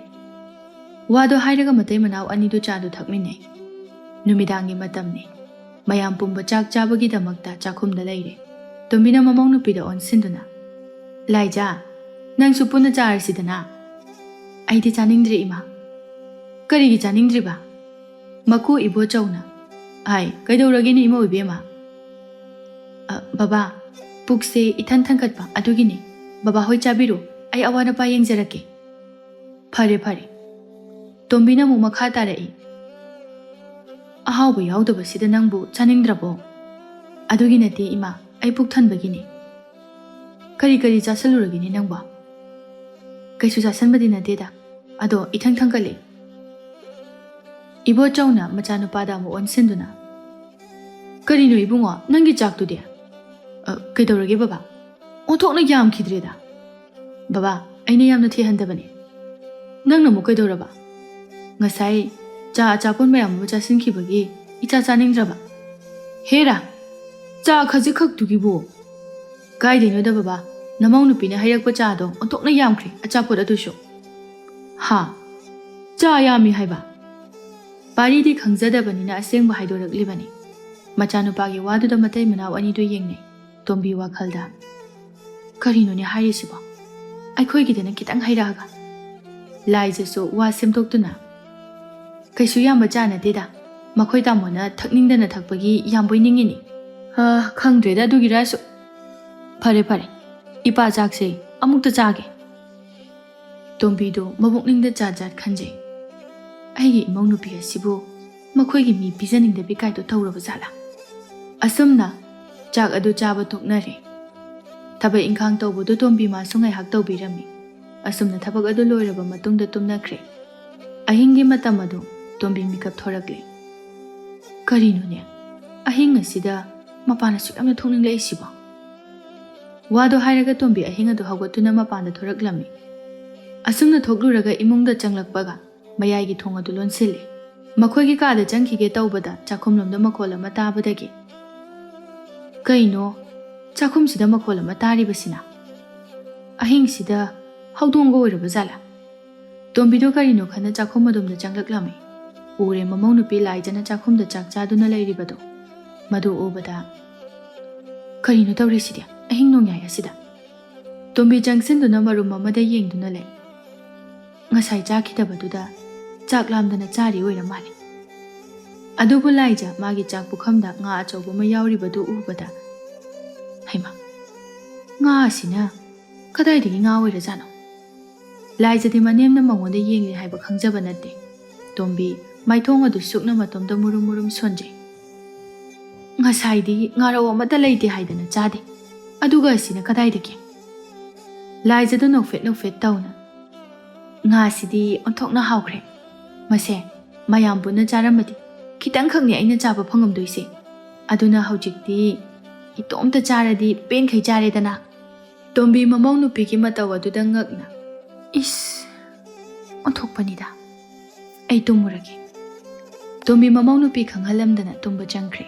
ꯋꯥꯗꯣ ꯍꯥꯏꯔꯒ ꯃꯇꯩ ꯃꯅꯥꯎ ꯑꯅꯤꯗꯨ ꯆꯥꯗꯨ ꯊꯛꯃꯤꯟꯅꯩ꯫ ꯅꯨꯃꯤꯗꯥꯡꯒꯤ ꯃꯇꯝꯅꯤ꯫ ꯃꯌꯥꯝ ꯄꯨꯝꯕ ꯆꯥꯛ ꯆꯥꯕꯒꯤꯗꯃꯛꯇ ꯆꯥꯛꯈꯨꯝꯗ ꯂꯩꯔꯦ꯫ ꯇꯣꯝꯕꯤꯅ ꯃꯃꯧ ꯅꯨꯄꯤꯗ ꯑꯣꯟꯁꯤꯟꯗꯨꯅ, "ꯂꯥꯏꯖꯥ, ꯅꯪꯁꯨ ꯄꯨꯟꯅ ꯆꯥꯔꯁꯤꯗꯅ?" "ꯑꯩꯗꯤ ꯆꯥꯅꯤꯡꯗ꯭ꯔꯦ, ꯏꯃꯥ꯫ ꯀꯔꯤꯒꯤ ꯆꯥꯅꯤꯡꯗ꯭ꯔꯤꯕ?" ꯃꯀꯨ ꯏꯕꯣꯆꯧꯅ, "ꯑꯥꯏ, ꯀꯩꯗꯧꯔꯒꯦꯅꯦ ꯏꯃꯧ ꯏꯕꯦꯝꯃ?" "ꯑ, ꯕꯕꯥ, ꯄꯨꯛꯁꯦ ꯏꯊꯟ ꯊꯟꯒꯠꯄ, ꯑꯗꯨꯒꯤꯅꯦ꯫ ꯕꯕꯥ ꯍꯣꯏ ꯆꯥꯕꯤꯔꯣ, ꯑꯩ ꯑꯋꯥꯠ ꯑꯄꯥ ꯌꯦꯡꯖꯔꯛꯀꯦ꯫" "ꯐꯔꯦ, ꯐꯔꯦ꯫" ꯇꯣꯝꯕꯤꯅ ꯑꯃꯨꯛ ꯃꯈꯥ ꯇꯥꯔꯛꯏ, "ꯑꯍꯥꯎꯕ ꯌꯥꯎꯗꯕꯁꯤꯗ ꯅꯪꯕꯨ ꯆꯥꯅꯤꯡꯗ꯭ꯔꯕꯣ?" "ꯑꯗꯨꯒꯤ ꯅꯠꯇꯦ, ꯏꯃꯥ, ꯑꯩ ꯄꯨꯛ ꯊꯟꯕꯒꯤꯅꯦ꯫" "ꯀꯔꯤ ꯀꯔꯤ ꯆꯥꯁꯜꯂꯨꯔꯒꯦꯅꯦ ꯅꯪꯕꯣ?" "ꯀꯩꯁꯨ ꯆꯥꯁꯟꯕꯗꯤ ꯅꯠꯇꯦꯗ, ꯑꯗꯣ ꯏꯊꯪ ꯊꯪꯀꯠꯂꯦ꯫" ꯏꯕꯣꯆꯧꯅ ꯃꯆꯥꯅꯨꯄꯥꯗ ꯑꯃꯨꯛ ꯑꯣꯟꯁꯤꯟꯗꯨꯅ, "ꯀꯔꯤꯅꯣ ꯏꯕꯨꯡꯉꯣ, ꯅꯪꯒꯤ ꯆꯥꯛꯇꯨꯗꯤ?" "ꯑ, ꯀꯩꯗꯧꯔꯒꯦ ꯕꯕꯥ? ꯑꯣꯟꯊꯣꯛꯅ ꯌꯥꯝꯈꯤꯗ꯭ꯔꯦꯗ꯫" "ꯕꯕꯥ, ꯑꯩꯅ ꯌꯥꯝꯅ ꯊꯤꯍꯟꯗꯕꯅꯦ꯫ ꯅꯪꯅ ꯑꯃꯨꯛ ꯀꯩꯗꯧꯔꯕ?" "ꯉꯁꯥꯏ ꯆꯥ ꯑꯆꯥꯄꯣꯠ ꯃꯌꯥꯝ ꯑꯃ ꯆꯥꯁꯤꯟꯈꯤꯕꯒꯤ ꯏꯆꯥ ꯆꯥꯅꯤꯡꯗ꯭ꯔꯕ꯫" "ꯍꯦꯔꯥ, ꯆꯥ ꯈꯖꯤꯛꯈꯛꯇꯨꯒꯤꯕꯨ!" "ꯀꯥꯏꯗꯩꯅꯣꯗ ꯕꯕꯥ, ꯅꯃꯧ ꯅꯨꯄꯤꯅ ꯍꯩꯔꯛꯄ ꯆꯥꯗꯣ ꯑꯣꯟꯊꯣꯛꯅ ꯌꯥꯝꯈ꯭ꯔꯦ, ꯑꯆꯥꯄꯣꯠ ꯑꯗꯨꯁꯨ꯫" "ꯍꯥ? ꯆꯥ ꯌꯥꯝꯃꯤ ꯍꯥꯏꯕ?" ꯄꯥꯔꯤꯗꯤ ꯈꯪꯖꯗꯕꯅꯤꯅ ꯑꯁꯦꯡꯕ ꯍꯥꯏꯗꯣꯔꯛꯂꯤꯕꯅꯤ꯫ ꯃꯆꯥꯅꯨꯄꯥꯒꯤ ꯋꯥꯗꯨꯗ ꯃꯇꯩ ꯃꯅꯥꯎ ꯑꯅꯤꯗꯨ ꯌꯦꯡꯅꯩ꯫ ꯇꯣꯝꯕꯤ ꯋꯥꯈꯜꯗ, "ꯀꯔꯤꯅꯣꯅꯦ ꯍꯥꯏꯔꯤꯁꯤꯕꯣ? ꯑꯩꯈꯣꯏꯒꯤꯗꯅ ꯈꯤꯇꯪ ꯍꯩꯔꯛꯑꯒ?" ꯂꯥꯏꯖꯁꯨ ꯋꯥ ꯁꯦꯝꯗꯣꯛꯇꯨꯅ, "ꯀꯩꯁꯨ ꯌꯥꯝꯕ ꯆꯥ ꯅꯠꯇꯦꯗ, ꯃꯈꯣꯏ ꯇꯥꯃꯣꯅ ꯊꯛꯅꯤꯡꯗꯅ ꯊꯛꯄꯒꯤ ꯌꯥꯝꯕꯣꯏ ꯅꯤꯡꯉꯤꯅꯤ꯫" "ꯑ, ꯈꯪꯗ꯭ꯔꯦꯗ ꯑꯗꯨꯒꯤꯔꯁꯨ꯫ ꯐꯔꯦ, ꯐꯔꯦ, ꯏꯄꯥ ꯆꯥꯛꯁꯦ ꯑꯃꯨꯛꯇ ꯆꯥꯒꯦ꯫" ꯇꯣꯝꯕꯤꯗꯣ ꯃꯕꯨꯛꯅꯤꯡꯗ ꯖꯥꯠ ꯖꯥꯠ ꯈꯟꯖꯩ꯫ "ꯑꯩꯒꯤ ꯏꯃꯧ ꯅꯨꯄꯤ ꯑꯁꯤꯕꯨ ꯃꯈꯣꯏꯒꯤ ꯃꯤ ꯄꯤꯖꯅꯤꯡꯗꯕꯤ ꯀꯥꯏꯗꯣ ꯇꯧꯔꯕ ꯖꯥꯠꯂꯥ?" ꯑꯁꯨꯝꯅ ꯆꯥꯛ ꯑꯗꯨ ꯆꯥꯕ ꯇꯣꯛꯅꯔꯦ꯫ ꯊꯕꯛ ꯏꯪꯈꯥꯡ ꯇꯧꯕꯗꯨ ꯇꯣꯝꯕꯤ ꯃꯥꯁꯨ ꯉꯥꯏꯍꯥꯛ ꯇꯧꯕꯤꯔꯝꯃꯤ꯫ ꯑꯁꯨꯝꯅ ꯊꯕꯛ ꯑꯗꯨ ꯂꯣꯏꯔꯕ ꯃꯇꯨꯡꯗ ꯇꯨꯝꯅꯈ꯭ꯔꯦ꯫ ꯑꯍꯤꯡꯒꯤ ꯃꯇꯝ ꯑꯗꯨ ꯇꯣꯝꯕꯤ ꯃꯤꯀꯞ ꯊꯣꯔꯛꯂꯦ꯫ "ꯀꯔꯤꯅꯣꯅꯦ? ꯑꯍꯤꯡ ꯑꯁꯤꯗ ꯃꯄꯥꯟ ꯑꯁꯨꯛ ꯌꯥꯝꯅ ꯊꯣꯛꯅꯤꯡꯂꯛꯏꯁꯤꯕꯣ?" ꯋꯥꯗꯣ ꯍꯥꯏꯔꯒ ꯇꯣꯝꯕꯤ ꯑꯍꯤꯡ ꯑꯗꯨ ꯍꯧꯒꯠꯇꯨꯅ ꯃꯄꯥꯟꯗ ꯊꯣꯔꯛꯂꯝꯃꯤ꯫ ꯑꯁꯨꯝꯅ ꯊꯣꯛꯂꯨꯔꯒ ꯏꯃꯨꯡꯗ ꯆꯪꯂꯛꯄꯒ ꯃꯌꯥꯏꯒꯤ ꯊꯣꯡ ꯑꯗꯨ ꯂꯣꯟꯁꯤꯜꯂꯤ꯫ ꯃꯈꯣꯏꯒꯤ ꯀꯥꯗ ꯆꯪꯈꯤꯒꯦ ꯇꯧꯕꯗ ꯆꯥꯛꯈꯨꯝꯂꯣꯝꯗ ꯃꯈꯣꯜ ꯑꯃ ꯇꯥꯕꯗꯒꯤ, "ꯀꯩꯅꯣ ꯆꯥꯛꯈꯨꯝꯁꯤꯗ ꯃꯈꯣꯜ ꯑꯃ ꯇꯥꯔꯤꯕꯁꯤꯅ? ꯑꯍꯤꯡꯁꯤꯗ ꯍꯧꯗꯣꯡꯒ ꯑꯣꯏꯔꯕ ꯖꯥꯠꯂꯥ?" ꯇꯣꯝꯕꯤꯗꯣ ꯀꯔꯤꯅꯣ ꯈꯟꯅ ꯆꯥꯛꯈꯨꯝ ꯑꯗꯣꯝꯗ ꯆꯪꯂꯛꯂꯝꯃꯤ꯫ ꯎꯔꯦ ꯃꯃꯧ ꯅꯨꯄꯤ ꯂꯥꯏꯖꯅ ꯆꯥꯛꯈꯨꯝꯗ ꯆꯥꯛ ꯆꯥꯗꯨꯅ ꯂꯩꯔꯤꯕꯗꯣ꯫ ꯃꯗꯨ ꯎꯕꯗ, "ꯀꯔꯤꯅꯣ ꯇꯧꯔꯤꯁꯤꯗꯤ ꯑꯍꯤꯡ ꯅꯣꯡꯌꯥꯏ ꯑꯁꯤꯗ?" ꯇꯣꯝꯕꯤ ꯆꯪꯁꯤꯟꯗꯨꯅ ꯃꯔꯨꯝ ꯑꯃꯗ ꯌꯦꯡꯗꯨꯅ ꯂꯩ꯫ ꯉꯁꯥꯏ ꯆꯥꯈꯤꯗꯕꯗꯨꯗ ꯆꯥꯛ ꯂꯥꯝꯗꯅ ꯆꯥꯔꯤ ꯑꯣꯏꯔ ꯃꯥꯜꯂꯦ꯫ ꯑꯗꯨꯕꯨ ꯂꯥꯏꯖ ꯃꯥꯒꯤ ꯆꯥꯛ ꯄꯨꯈꯝꯗ ꯉꯥ ꯑꯆꯧꯕ ꯑꯃ ꯌꯥꯎꯔꯤꯕꯗꯨ ꯎꯕꯗ, "ꯍꯩꯃꯥ, ꯉꯥ ꯑꯁꯤꯅ ꯀꯗꯥꯏꯗꯒꯤ ꯉꯥ ꯑꯣꯏꯔꯖꯥꯠꯅꯣ?" ꯂꯥꯏꯖꯗꯤ ꯃꯅꯦꯝꯅ ꯃꯉꯣꯟꯗ ꯌꯦꯡꯂꯤ ꯍꯥꯏꯕ ꯈꯪꯖꯕ ꯅꯠꯇꯦ꯫ ꯇꯣꯝꯕꯤ ꯃꯥꯏꯊꯣꯡ ꯑꯗꯨ ꯁꯨꯛꯅ ꯃꯇꯣꯝꯗ ꯃꯨꯔꯨꯝ ꯃꯨꯔꯨꯝ ꯁꯣꯟꯖꯩ꯫ "ꯉꯁꯥꯏꯗꯤ ꯉꯥꯔꯧ ꯑꯃꯠꯇ ꯂꯩꯇꯦ ꯍꯥꯏꯗꯅ ꯆꯥꯗꯦ, ꯑꯗꯨꯒ ꯑꯁꯤꯅ ꯀꯗꯥꯏꯗꯒꯤ?" ꯂꯥꯏꯖꯗ ꯅꯣꯛꯐꯦꯠ ꯅꯣꯛꯐꯦꯠ ꯇꯧꯅ, "ꯉꯥꯁꯤꯗꯤ ꯑꯣꯟꯊꯣꯛꯅ ꯍꯥꯎꯈ꯭ꯔꯦ꯫ ꯃꯁꯦ ꯃꯌꯥꯝ ꯄꯨꯟꯅ ꯆꯥꯔꯝꯃꯗꯤ ꯈꯤꯇꯪꯈꯛꯅꯤ ꯑꯩꯅ ꯆꯥꯕ ꯐꯪꯉꯝꯗꯣꯏꯁꯦ꯫ ꯑꯗꯨꯅ ꯍꯧꯖꯤꯛꯇꯤ ꯏꯇꯣꯝꯇ ꯆꯥꯔꯗꯤ ꯄꯦꯟꯈꯩ ꯆꯥꯔꯦꯗꯅ꯫" ꯇꯣꯝꯕꯤ ꯃꯃꯧ ꯅꯨꯄꯤꯒꯤ ꯃꯇꯧ ꯑꯗꯨꯗ ꯉꯛꯅ, "ꯏꯁ, ꯑꯣꯟꯊꯣꯛꯄꯅꯤꯗ꯫ ꯑꯩ ꯇꯨꯝꯃꯨꯔꯒꯦ꯫" ꯇꯣꯝꯕꯤ ꯃꯃꯧ ꯅꯨꯄꯤ ꯈꯪꯍꯜꯂꯝꯗꯅ ꯇꯨꯝꯕ ꯆꯪꯈ꯭ꯔꯦ꯫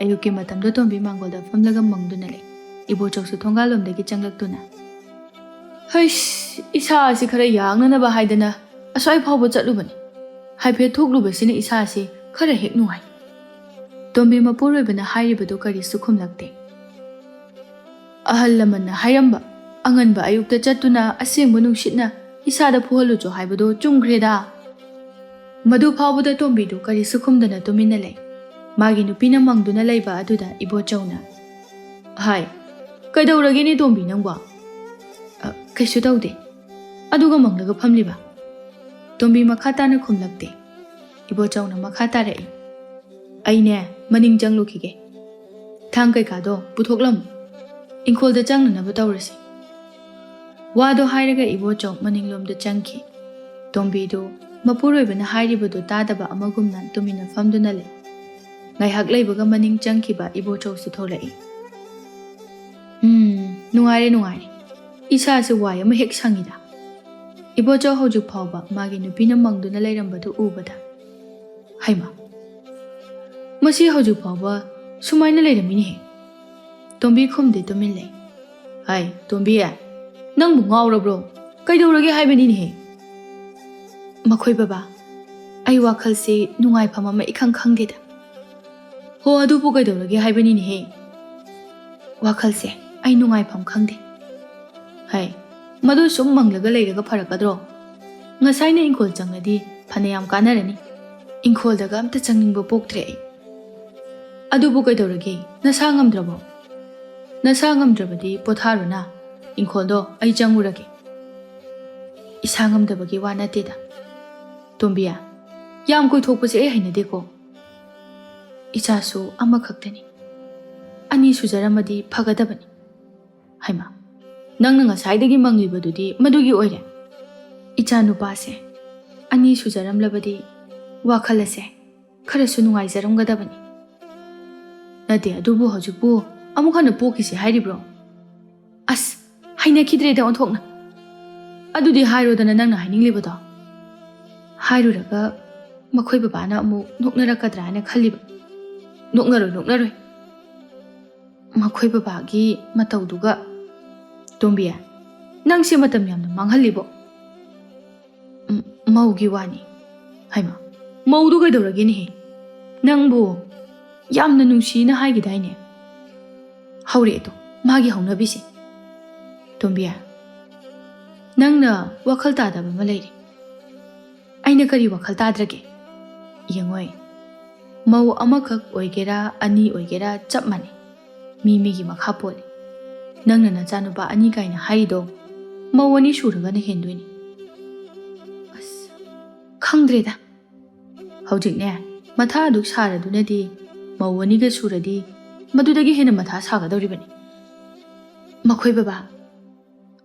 ꯑꯌꯨꯛꯀꯤ ꯃꯇꯝꯗ ꯇꯣꯝꯕꯤ ꯃꯥꯡꯒꯣꯜꯗ ꯐꯝꯂꯒ ꯃꯪꯗꯨꯅ ꯂꯩ꯫ ꯏꯕꯣꯆꯧꯁꯨ ꯊꯣꯡꯒꯥꯜꯂꯣꯝꯗꯒꯤ ꯆꯪꯂꯛꯇꯨꯅ, "ꯍꯩꯁ, ꯏꯁꯥ ꯑꯁꯤ ꯈꯔ ꯌꯥꯡꯅꯅꯕ ꯍꯥꯏꯗꯅ ꯑꯁ꯭ꯋꯥꯏ ꯐꯥꯎꯕ ꯆꯠꯂꯨꯕꯅꯤ꯫ ꯍꯥꯏꯐꯦꯠ ꯊꯣꯛꯂꯨꯕꯁꯤꯅ ꯏꯁꯥꯁꯤ ꯈꯔ ꯍꯦꯛ ꯅꯨꯡꯉꯥꯏ꯫" ꯇꯣꯝꯕꯤ ꯃꯄꯨꯔꯣꯏꯕꯅ ꯍꯥꯏꯔꯤꯕꯗꯨ ꯀꯔꯤꯁꯨ ꯈꯨꯝꯂꯛꯇꯦ꯫ "ꯑꯍꯜ ꯂꯃꯟꯅ ꯍꯥꯏꯔꯝꯕ, ꯑꯉꯟꯕ ꯑꯌꯨꯛꯇ ꯆꯠꯇꯨꯅ ꯑꯁꯦꯡꯕ ꯅꯨꯡꯁꯤꯠꯅ ꯏꯁꯥꯗ ꯐꯨꯍꯜꯂꯨꯆꯣ ꯍꯥꯏꯕꯗꯣ ꯆꯨꯝꯈ꯭ꯔꯦꯗ꯫" ꯃꯗꯨ ꯐꯥꯎꯕꯗ ꯇꯣꯝꯕꯤꯗꯨ ꯀꯔꯤꯁꯨ ꯈꯨꯝꯗꯅ ꯇꯨꯃꯤꯟꯅ ꯂꯩ꯫ ꯃꯥꯒꯤ ꯅꯨꯄꯤꯅ ꯃꯪꯗꯨꯅ ꯂꯩꯕ ꯑꯗꯨꯗ ꯏꯕꯣꯆꯧꯅ, "ꯍꯥꯏ, ꯀꯩꯗꯧꯔꯒꯦꯅꯦ ꯇꯣꯝꯕꯤ ꯅꯪꯕꯣ?" "ꯑ, ꯀꯩꯁꯨ ꯇꯧꯗꯦ꯫ ꯑꯗꯨꯒ ꯃꯪꯂꯒ ꯐꯝꯂꯤꯕ?" ꯇꯣꯝꯕꯤ ꯃꯈꯥ ꯇꯥꯅ ꯈꯨꯝꯂꯛꯇꯦ꯫ ꯏꯕꯣꯆꯧꯅ ꯃꯈꯥ ꯇꯥꯔꯛꯏ, "ꯑꯩꯅꯦ ꯃꯅꯤꯡ ꯆꯪꯂꯨꯈꯤꯒꯦ꯫ ꯊꯥꯡ ꯀꯩꯀꯥꯗꯣ ꯄꯨꯊꯣꯛꯂꯝꯃꯨ꯫ ꯏꯪꯈꯣꯜꯗ ꯆꯪꯅꯅꯕ ꯇꯧꯔꯁꯤ꯫" ꯋꯥꯗꯣ ꯍꯥꯏꯔꯒ ꯏꯕꯣꯆꯧ ꯃꯅꯤꯡꯂꯣꯝꯗ ꯆꯪꯈꯤ꯫ ꯇꯣꯝꯕꯤꯗꯨ ꯃꯄꯨꯔꯣꯏꯕꯅ ꯍꯥꯏꯔꯤꯕꯗꯨ ꯇꯥꯗꯕ ꯑꯃꯒꯨꯝꯅ ꯇꯨꯃꯤꯟꯅ ꯐꯝꯗꯨꯅ ꯂꯩ꯫ ꯉꯥꯏꯍꯥꯛ ꯂꯩꯕꯒ ꯃꯅꯤꯡ ꯆꯪꯈꯤꯕ ꯏꯕꯣꯆꯧꯁꯨ ꯊꯣꯛꯂꯛꯏ꯫ "ꯎꯝ, ꯅꯨꯡꯉꯥꯏꯔꯦ, ꯅꯨꯡꯉꯥꯏꯔꯦ꯫ ꯏꯁꯥꯁꯦ ꯋꯥꯏ ꯑꯃ ꯍꯦꯛ ꯁꯪꯉꯤꯗ꯫" ꯏꯕꯣꯆꯧ ꯍꯧꯖꯤꯛ ꯐꯥꯎꯕ ꯃꯥꯒꯤ ꯅꯨꯄꯤꯅ ꯃꯪꯗꯨꯅ ꯂꯩꯔꯝꯕꯗꯨ ꯎꯕꯗ, "ꯍꯩꯃꯥ, ꯃꯁꯤ ꯍꯧꯖꯤꯛ ꯐꯥꯎꯕ ꯁꯨꯃꯥꯏꯅ ꯂꯩꯔꯝꯃꯤꯅꯦꯍꯦ꯫" ꯇꯣꯝꯕꯤ ꯈꯨꯝꯗꯦ, ꯇꯨꯃꯤꯟ ꯂꯩ꯫ "ꯍꯥꯏ, ꯇꯣꯝꯕꯤ, ꯅꯪꯕꯨ ꯉꯥꯎꯔꯕ꯭ꯔꯣ? ꯀꯩꯗꯧꯔꯒꯦ ꯍꯥꯏꯕꯅꯤꯅꯦꯍꯦ?" "ꯃꯈꯣꯏ ꯕꯕꯥ, ꯑꯩ ꯋꯥꯈꯜꯁꯤ ꯅꯨꯡꯉꯥꯏꯐꯝ ꯑꯃ ꯏꯈꯪ ꯈꯪꯗꯦꯗ꯫" ꯍꯣ, ꯑꯗꯨꯕꯨ ꯀꯩꯗꯧꯔꯒꯦ ꯍꯥꯏꯕꯅꯤꯅꯦꯍꯦ? ꯋꯥꯈꯜꯁꯦ ꯑꯩ ꯅꯨꯡꯉꯥꯏꯐꯝ ꯈꯪꯗꯦ꯫ ꯍꯩ, ꯃꯗꯨ ꯁꯨꯝ ꯃꯪꯂꯒ ꯂꯩꯔꯒ ꯐꯔꯛꯀꯗ꯭ꯔꯣ? ꯉꯁꯥꯏꯅ ꯏꯪꯈꯣꯜ ꯆꯪꯂꯗꯤ ꯐꯅꯌꯥꯝ ꯀꯥꯟꯅꯔꯅꯤ꯫ ꯏꯪꯈꯣꯜꯗꯒ ꯑꯝꯇ ꯆꯪꯅꯤꯡꯕ ꯄꯣꯛꯇ꯭ꯔꯦ ꯑꯩ꯫ ꯑꯗꯨꯕꯨ ꯀꯩꯗꯧꯔꯒꯦ? ꯅꯁꯥ ꯉꯝꯗ꯭ꯔꯕꯣ? ꯅꯁꯥ ꯉꯝꯗ꯭ꯔꯕꯗꯤ ꯄꯣꯊꯥꯔꯣꯅ꯫ ꯏꯪꯈꯣꯜꯗꯣ ꯑꯩ ꯆꯪꯉꯨꯔꯒꯦ꯫ ꯏꯁꯥ ꯉꯝꯗꯕꯒꯤ ꯋꯥ ꯅꯠꯇꯦꯗ꯫ ꯇꯣꯝꯕꯤ, ꯌꯥꯝ ꯀꯣꯏꯊꯣꯛꯄꯁꯦ ꯑꯩ ꯍꯩꯅꯗꯦꯀꯣ꯫ ꯏꯆꯥꯁꯨ ꯑꯃꯈꯛꯇꯅꯤ꯫ ꯑꯅꯤ ꯁꯨꯖꯔꯝꯃꯗꯤ ꯐꯒꯗꯕꯅꯤ꯫ ꯍꯩꯃꯥ, ꯅꯪꯅ ꯉꯁꯥꯏꯗꯒꯤ ꯃꯪꯂꯤꯕꯗꯨꯗꯤ ꯃꯗꯨꯒꯤ ꯑꯣꯏꯔꯦ? ꯏꯆꯥ ꯅꯨꯄꯥꯁꯦ ꯑꯅꯤ ꯁꯨꯖꯔꯝꯂꯕꯗꯤ ꯋꯥꯈꯜ ꯑꯁꯦ ꯈꯔꯁꯨ ꯅꯨꯡꯉꯥꯏꯖꯔꯝꯒꯗꯕꯅꯤ꯫ ꯅꯠꯇꯦ, ꯑꯗꯨꯕꯨ ꯍꯧꯖꯤꯛꯄꯨ ꯑꯃꯨꯛ ꯍꯟꯅ ꯄꯣꯛꯈꯤꯁꯤ ꯍꯥꯏꯔꯤꯕ꯭ꯔꯣ? ꯑꯁ, ꯍꯩꯅꯈꯤꯗ꯭ꯔꯦꯗ ꯑꯣꯟꯊꯣꯛꯅ꯫ ꯑꯗꯨꯗꯤ ꯍꯥꯏꯔꯣꯗꯅ ꯅꯪꯅ ꯍꯥꯏꯅꯤꯡꯂꯤꯕꯗꯣ꯫ ꯍꯥꯏꯔꯨꯔꯒ ꯃꯈꯣꯏ ꯕꯕꯥꯅ ꯑꯃꯨꯛ ꯅꯣꯛꯅꯔꯛꯀꯗ꯭ꯔꯥ ꯍꯥꯏꯅ ꯈꯜꯂꯤꯕ꯫ ꯅꯣꯛꯅꯔꯣꯏ, ꯅꯣꯛꯅꯔꯣꯏ꯫ ꯃꯈꯣꯏ ꯕꯕꯥꯒꯤ ꯃꯇꯧꯗꯨꯒ꯫ ꯇꯣꯝꯕꯤ, ꯅꯪꯁꯦ ꯃꯇꯝ ꯌꯥꯝꯅ ꯃꯥꯡꯍꯜꯂꯤꯕꯣ꯫ ꯎꯝ, ꯃꯧꯒꯤ ꯋꯥꯅꯤ꯫ ꯍꯩꯃꯥ, ꯃꯧꯗꯨ ꯀꯩꯗꯧꯔꯒꯦꯅꯦꯍꯦ? ꯅꯪꯕꯨ ꯌꯥꯝꯅ ꯅꯨꯡꯁꯤꯅ ꯍꯥꯏꯈꯤꯗꯥꯏꯅꯦ? ꯍꯧꯔꯛꯑꯦꯗꯣ, ꯃꯥꯒꯤ ꯍꯧꯅꯕꯤꯁꯦ꯫ ꯇꯣꯝꯕꯤ, ꯅꯪꯅ ꯋꯥꯈꯜ ꯇꯥꯗꯕ ꯑꯃ ꯂꯩꯔꯦ꯫ ꯑꯩꯅ ꯀꯔꯤ ꯋꯥꯈꯜ ꯇꯥꯗ꯭ꯔꯒꯦ? ꯌꯦꯡꯉꯣꯏ, ꯃꯧ ꯑꯃꯈꯛ ꯑꯣꯏꯒꯦꯔꯥ, ꯑꯅꯤ ꯑꯣꯏꯒꯦꯔꯥ, ꯆꯞ ꯃꯥꯟꯅꯩ꯫ ꯃꯤ ꯃꯤꯒꯤ ꯃꯈꯥ ꯄꯣꯜꯂꯤ꯫ ꯅꯪꯅ ꯅꯆꯥꯅꯨꯄꯥ ꯑꯅꯤ ꯀꯥꯏꯅ ꯍꯥꯏꯔꯤꯗꯣ, ꯃꯧ ꯑꯅꯤ ꯁꯨꯔꯒꯅ ꯍꯦꯟꯗꯣꯏꯅꯤ꯫ ꯑꯁ, ꯈꯪꯗ꯭ꯔꯦꯗ꯫ ꯍꯧꯖꯤꯛꯅꯦ, ꯃꯊꯥ ꯑꯗꯨꯛ ꯁꯥꯔꯗꯨꯅꯗꯤ ꯃꯧ ꯑꯅꯤꯒ ꯁꯨꯔꯗꯤ ꯃꯗꯨꯗꯒꯤ ꯍꯦꯟꯅ ꯃꯊꯥ ꯁꯥꯒꯗꯧꯔꯤꯕꯅꯤ꯫ ꯃꯈꯣꯏ ꯕꯕꯥ,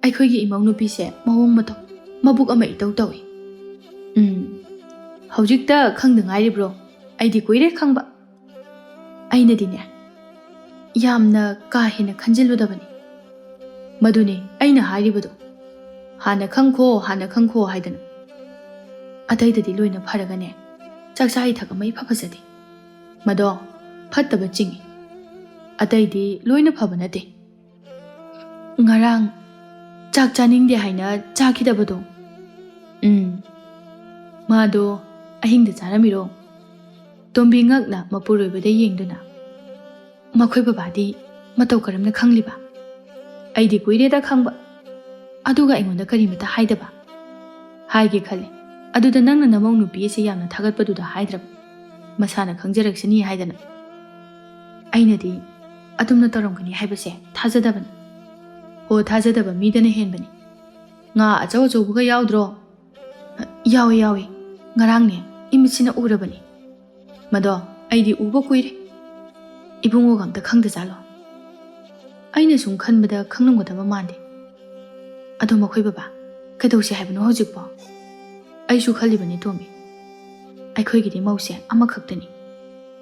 ꯑꯩꯈꯣꯏꯒꯤ ꯏꯃꯧ ꯅꯨꯄꯤꯁꯦ ꯃꯑꯣꯡ ꯃꯇꯧ, ꯃꯕꯨꯛ ꯑꯃ ꯏꯇꯧ ꯇꯧꯏ꯫ ꯎꯝ, ꯍꯧꯖꯤꯛꯇ ꯈꯪꯗ ꯉꯥꯏꯔꯤꯕ꯭ꯔꯣ? ꯑꯩꯗꯤ ꯀꯨꯏꯔꯦ ꯈꯪꯕ꯫ ꯑꯩꯅꯗꯤꯅꯦ, ꯌꯥꯝꯅ ꯀꯥ ꯍꯦꯟꯅ ꯈꯟꯖꯤꯜꯂꯨꯗꯕꯅꯤ꯫ ꯃꯗꯨꯅꯦ ꯑꯩꯅ ꯍꯥꯏꯔꯤꯕꯗꯣ, "ꯍꯥꯟꯅ ꯈꯪꯈꯣ, ꯍꯥꯟꯅ ꯈꯪꯈꯣ" ꯍꯥꯏꯗꯅ꯫ ꯑꯇꯩꯗꯗꯤ ꯂꯣꯏꯅ ꯐꯔꯒꯅꯦ, ꯆꯥꯛꯆꯥ ꯏꯊꯛ ꯑꯃ ꯏꯐ ꯐꯖꯗꯦ꯫ ꯃꯗꯣ ꯐꯠꯇꯕ ꯆꯤꯡꯏ꯫ ꯑꯇꯩꯗꯤ ꯂꯣꯏꯅ ꯐꯕ ꯅꯠꯇꯦ꯫ ꯉꯔꯥꯡ ꯆꯥꯛ ꯆꯥꯅꯤꯡꯗꯦ ꯍꯥꯏꯅ ꯆꯥꯈꯤꯗꯕꯗꯣ, ꯎꯝ, ꯃꯥꯗꯣ ꯑꯍꯤꯡꯗ ꯆꯥꯔꯝꯃꯤꯔꯣ? ꯇꯣꯝꯕꯤ ꯉꯛꯅ ꯃꯄꯨꯔꯣꯏꯕꯗ ꯌꯦꯡꯗꯨꯅ, "ꯃꯈꯣꯏ ꯕꯕꯥꯗꯤ ꯃꯇꯧ ꯀꯔꯝꯅ ꯈꯪꯂꯤꯕ? ꯑꯩꯗꯤ ꯀꯨꯏꯔꯦꯗ ꯈꯪꯕ, ꯑꯗꯨꯒ ꯑꯩꯉꯣꯟꯗ ꯀꯔꯤꯃꯇ ꯍꯥꯏꯗꯕ? ꯍꯥꯏꯒꯦ ꯈꯜꯂꯦ, ꯑꯗꯨꯗ ꯅꯪꯅ ꯅꯃꯧ ꯅꯨꯄꯤ ꯑꯁꯤ ꯌꯥꯝꯅ ꯊꯥꯒꯠꯄꯗꯨꯗ ꯍꯥꯏꯗ꯭ꯔꯕ, ꯃꯁꯥꯅ ꯈꯪꯖꯔꯛꯁꯅꯤ ꯍꯥꯏꯗꯅ꯫ ꯑꯩꯅꯗꯤ ꯑꯗꯨꯝꯅ ꯇꯧꯔꯝꯒꯅꯤ ꯍꯥꯏꯕꯁꯦ ꯊꯥꯖꯗꯕꯅꯤ꯫ ꯍꯣ, ꯊꯥꯖꯗꯕ ꯃꯤꯗꯅ ꯍꯦꯟꯕꯅꯤ꯫ ꯉꯥ ꯑꯆꯧ ꯑꯆꯧꯕꯒ ꯌꯥꯎꯗ꯭ꯔꯣ?" "ꯌꯥꯎꯏ, ꯌꯥꯎꯏ꯫ ꯉꯔꯥꯡꯅꯦ, ꯏꯃꯤꯠꯁꯤꯅ ꯎꯔꯕꯅꯤ꯫ ꯃꯗꯣ ꯑꯩꯗꯤ ꯎꯕ ꯀꯨꯏꯔꯦ꯫ ꯏꯕꯨꯡꯉꯣꯒ ꯑꯝꯇ ꯈꯪꯗꯖꯥꯠꯂꯣ? ꯑꯩꯅ ꯁꯨꯝ ꯈꯟꯕꯗ ꯈꯪꯂꯝꯒꯗꯕ ꯃꯥꯟꯗꯦ꯫ ꯑꯗꯣ ꯃꯈꯣꯏ ꯕꯕꯥ, ꯀꯩꯗꯧꯁꯦ ꯍꯥꯏꯕꯅꯣ ꯍꯧꯖꯤꯛꯄꯣ?" "ꯑꯩꯁꯨ ꯈꯜꯂꯤꯕꯅꯤ ꯇꯣꯝꯕꯤ꯫ ꯑꯩꯈꯣꯏꯒꯤꯗꯤ ꯃꯧꯁꯦ ꯑꯃꯈꯛꯇꯅꯤ꯫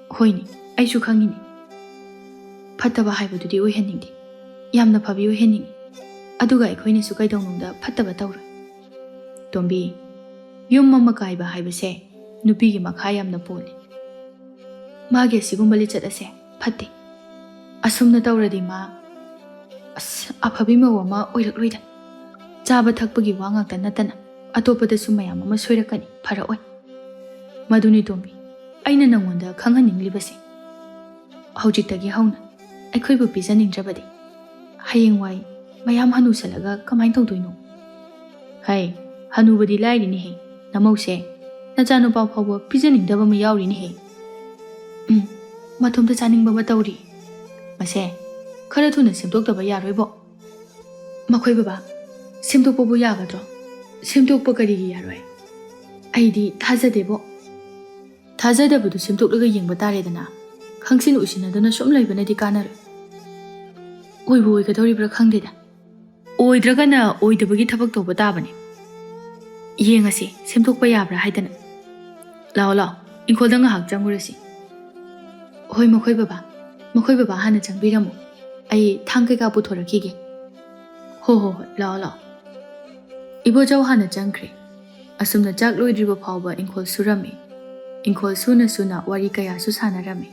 ꯍꯣꯏꯅꯦ, ꯑꯩꯁꯨ ꯈꯪꯉꯤꯅꯦ꯫ ꯐꯠꯇꯕ ꯍꯥꯏꯕꯗꯨꯗꯤ ꯑꯣꯏꯍꯟꯅꯤꯡꯗꯦ꯫ ꯌꯥꯝꯅ ꯐꯕꯤ ꯑꯣꯏꯍꯟꯅꯤꯡꯉꯤ꯫ ꯑꯗꯨꯒ ꯑꯩꯈꯣꯏꯅꯁꯨ ꯀꯩꯗꯧꯅꯨꯡꯗ ꯐꯠꯇꯕ ꯇꯧꯔꯣꯏ꯫ ꯇꯣꯝꯕꯤ, ꯌꯨꯝ ꯑꯃ ꯀꯥꯏꯕ ꯍꯥꯏꯕꯁꯦ ꯅꯨꯄꯤꯒꯤ ꯃꯈꯥ ꯌꯥꯝꯅ ꯄꯣꯜꯂꯤ꯫ ꯃꯥꯒꯤ ꯑꯁꯤꯒꯨꯝꯕ ꯂꯤꯆꯠ ꯑꯁꯦ ꯐꯠꯇꯦ꯫ ꯑꯁꯨꯝꯅ ꯇꯧꯔꯗꯤ ꯃꯥ, ꯑꯁ, ꯑꯐꯕꯤ ꯃꯧ ꯑꯃ ꯑꯣꯏꯔꯛꯂꯣꯏꯗ꯫ ꯆꯥꯕ ꯊꯛꯄꯒꯤ ꯋꯥ ꯉꯥꯛꯇ ꯅꯠꯇꯅ ꯑꯇꯣꯞꯄꯗꯁꯨ ꯃꯌꯥꯝ ꯑꯃ ꯁꯣꯏꯔꯛꯀꯅꯤ, ꯐꯔꯛꯑꯣꯏ꯫ ꯃꯗꯨꯅꯤ ꯇꯣꯝꯕꯤ, ꯑꯩꯅ ꯅꯉꯣꯟꯗ ꯈꯪꯍꯟꯅꯤꯡꯂꯤꯕꯁꯦ꯫ ꯍꯧꯖꯤꯛꯇꯒꯤ ꯍꯧꯅ ꯑꯩꯈꯣꯏꯕꯨ ꯄꯤꯖꯅꯤꯡꯗ꯭ꯔꯕꯗꯤ ꯍꯌꯦꯡꯋꯥꯏ ꯃꯌꯥꯝ ꯍꯅꯨꯁꯜꯂꯒ ꯀꯃꯥꯏꯅ ꯇꯧꯗꯣꯏꯅꯣ?" "ꯍꯩ, ꯍꯅꯨꯕꯗꯤ ꯂꯥꯏꯔꯤꯅꯦꯍꯦ, ꯅꯃꯧꯁꯦ, ꯅꯆꯥꯅꯨꯄꯥ ꯐꯥꯎꯕ ꯄꯤꯖꯅꯤꯡꯗꯕ ꯑꯃ ꯌꯥꯎꯔꯤꯅꯦꯍꯦ꯫ ꯎꯝ, ꯃꯇꯣꯝꯇ ꯆꯥꯅꯤꯡꯕ ꯑꯃ ꯇꯧꯔꯤ꯫ ꯃꯁꯦ ꯈꯔ ꯊꯨꯅ ꯁꯦꯝꯗꯣꯛꯇꯕ ꯌꯥꯔꯣꯏꯕꯣ꯫" "ꯃꯈꯣꯏ ꯕꯕꯥ, ꯁꯦꯝꯗꯣꯛꯄꯕꯨ ꯌꯥꯒꯗ꯭ꯔꯣ? ꯁꯦꯝꯗꯣꯛꯄ ꯀꯔꯤꯒꯤ ꯌꯥꯔꯣꯏ? ꯑꯩꯗꯤ ꯊꯥꯖꯗꯦꯕꯣ꯫" "ꯊꯥꯖꯗꯕꯗꯨ ꯁꯦꯝꯗꯣꯛꯂꯒ ꯌꯦꯡꯕ ꯇꯥꯔꯦꯗꯅ꯫ ꯈꯪꯁꯤꯟ ꯎꯁꯤꯟꯅꯗꯨꯅ ꯁꯨꯝ ꯂꯩꯕꯅꯗꯤ ꯀꯥꯟꯅꯔꯣꯏ꯫ ꯑꯣꯏꯕꯨ ꯑꯣꯏꯒꯗꯧꯔꯤꯕ꯭ꯔꯥ ꯈꯪꯗꯦꯗ꯫ ꯑꯣꯏꯗ꯭ꯔꯒꯅ ꯑꯣꯏꯗꯕꯒꯤ ꯊꯕꯛ ꯇꯧꯕ ꯇꯥꯕꯅꯤ꯫ ꯌꯦꯡꯉꯁꯤ, ꯁꯦꯝꯗꯣꯛꯄ ꯌꯥꯕ꯭ꯔꯥ ꯍꯥꯏꯗꯅ꯫ ꯂꯥꯛꯑꯣ, ꯂꯥꯛꯑꯣ, ꯏꯪꯈꯣꯜꯗ ꯉꯥꯏꯍꯥꯛ ꯆꯪꯉꯨꯔꯁꯤ꯫" "ꯍꯣꯏ, ꯃꯈꯣꯏ ꯕꯕꯥ, ꯃꯈꯣꯏ ꯕꯕꯥ ꯍꯥꯟꯅ ꯆꯪꯕꯤꯔꯝꯃꯣ꯫ ꯑꯩ ꯊꯥꯡ ꯀꯩꯀꯥ ꯄꯨꯊꯣꯔꯛꯈꯤꯒꯦ꯫" "ꯍꯣ, ꯍꯣ, ꯍꯣꯏ, ꯂꯥꯛꯑꯣ, ꯂꯥꯛꯑꯣ꯫" ꯏꯕꯣꯆꯧ ꯍꯥꯟꯅ ꯆꯪꯈ꯭ꯔꯦ꯫ ꯑꯁꯨꯝꯅ ꯆꯥꯛ ꯂꯣꯏꯗ꯭ꯔꯤꯕ ꯐꯥꯎꯕ ꯏꯪꯈꯣꯜ ꯁꯨꯔꯝꯃꯤ꯫ ꯏꯪꯈꯣꯜ ꯁꯨꯅ ꯁꯨꯅ ꯋꯥꯔꯤ ꯀꯌꯥꯁꯨ ꯁꯥꯟꯅꯔꯝꯃꯤ꯫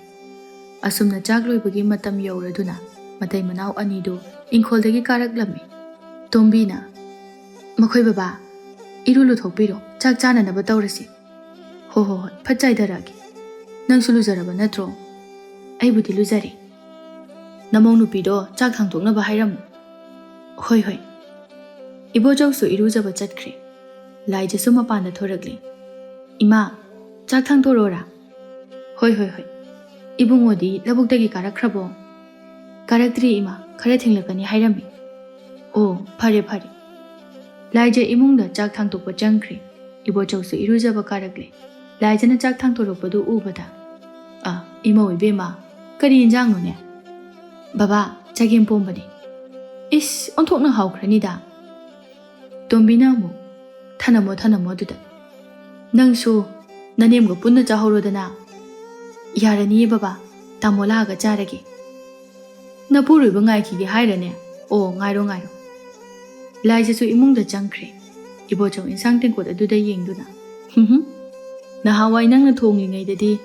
ꯑꯁꯨꯝꯅ ꯆꯥꯛ ꯂꯣꯏꯕꯒꯤ ꯃꯇꯝ ꯌꯧꯔꯗꯨꯅ ꯃꯇꯩ ꯃꯅꯥꯎ ꯑꯅꯤꯗꯨ ꯏꯪꯈꯣꯜꯗꯒꯤ ꯀꯥꯔꯛꯂꯝꯃꯤ꯫ ꯇꯣꯝꯕꯤꯅ, "ꯃꯈꯣꯏ ꯕꯕꯥ, ꯏꯔꯨ ꯂꯨꯊꯣꯛꯄꯤꯔꯣ, ꯆꯥꯛ ꯆꯥꯅꯅꯕ ꯇꯧꯔꯁꯤ꯫" "ꯍꯣ, ꯍꯣ, ꯍꯣꯏ, ꯐꯠ ꯆꯥꯏꯊꯔꯛꯑꯒꯦ꯫" ꯅꯪꯁꯨ ꯂꯨꯖꯔꯕ ꯅꯠꯇ꯭ꯔꯣ? ꯑꯩꯕꯨꯗꯤ ꯂꯨꯖꯔꯦ꯫ ꯅꯃꯧ ꯅꯨꯄꯤꯗꯣ ꯆꯥꯛ ꯊꯥꯡꯗꯣꯛꯅꯕ ꯍꯥꯏꯔꯝꯃꯨ꯫ ꯍꯣꯏ, ꯍꯣꯏ꯫ ꯏꯕꯣꯆꯧꯁꯨ ꯏꯔꯨꯖꯕ ꯆꯠꯈ꯭ꯔꯦ꯫ ꯂꯥꯏꯖꯁꯨ ꯃꯄꯥꯟꯗ ꯊꯣꯔꯛꯂꯦ꯫ "ꯏꯃꯥ, ꯆꯥꯛ ꯊꯥꯡꯗꯣꯔꯛꯑꯣꯔꯥ?" "ꯍꯣꯏ, ꯍꯣꯏ, ꯍꯣꯏ꯫ ꯏꯕꯨꯡꯉꯣꯗꯤ ꯂꯧꯕꯨꯛꯇꯒꯤ ꯀꯥꯔꯛꯈ꯭ꯔꯕꯣ?" "ꯀꯥꯔꯛꯇ꯭ꯔꯤ ꯏꯃꯥ, ꯈꯔ ꯊꯦꯡꯂꯛꯀꯅꯤ ꯍꯥꯏꯔꯝꯃꯤ꯫" "ꯑꯣ, ꯐꯔꯦ, ꯐꯔꯦ꯫" ꯂꯥꯏꯖ ꯏꯃꯨꯡꯗ ꯆꯥꯛ ꯊꯥꯡꯗꯣꯛꯄ ꯆꯪꯈ꯭ꯔꯦ꯫ ꯏꯕꯣꯆꯧꯁꯨ ꯏꯔꯨꯖꯕ ꯀꯥꯔꯛꯂꯦ꯫ ꯂꯥꯏꯖꯅ ꯆꯥꯛ ꯊꯥꯡꯗꯣꯔꯛꯄꯗꯨ ꯎꯕꯗ, "ꯑ, ꯏꯃꯧ ꯏꯕꯦꯝꯃ, ꯀꯔꯤ ꯏꯟꯖꯥꯡꯅꯣꯅꯦ?" "ꯕꯕꯥ, ꯆꯒꯦꯝ ꯄꯣꯝꯕꯅꯦ꯫" "ꯏꯁ, ꯑꯣꯟꯊꯣꯛꯅ ꯍꯥꯎꯈ꯭ꯔꯅꯤꯗ꯫" ꯇꯣꯝꯕꯤꯅ ꯑꯃꯨꯛ, "ꯊꯅꯝꯃꯣ, ꯊꯅꯝꯃꯣ ꯑꯗꯨꯗ꯫ ꯅꯪꯁꯨ ꯅꯅꯦꯝꯒ ꯄꯨꯟꯅ ꯆꯥꯍꯧꯔꯣꯗꯅ꯫" "ꯌꯥꯔꯅꯤꯌꯦ ꯕꯕꯥ, ꯇꯥꯃꯣ ꯂꯥꯛꯑꯒ ꯆꯥꯔꯒꯦ꯫" "ꯅꯄꯨꯔꯣꯏꯕ ꯉꯥꯏꯈꯤꯒꯦ ꯍꯥꯏꯔꯅꯦ? ꯑꯣ, ꯉꯥꯏꯔꯣ, ꯉꯥꯏꯔꯣ꯫" ꯂꯥꯏꯖꯁꯨ ꯏꯃꯨꯡꯗ ꯆꯪꯈ꯭ꯔꯦ꯫ ꯏꯕꯣꯆꯧ ꯏꯟꯁꯥꯡ ꯇꯦꯡꯀꯣꯠ ꯑꯗꯨꯗ ꯌꯦꯡꯗꯨꯅ, "ꯍꯨꯝ ꯍꯨꯝ, ꯅꯍꯥꯟꯋꯥꯏ ꯅꯪꯅ ꯊꯣꯡꯂꯤꯉꯩꯗꯗꯤ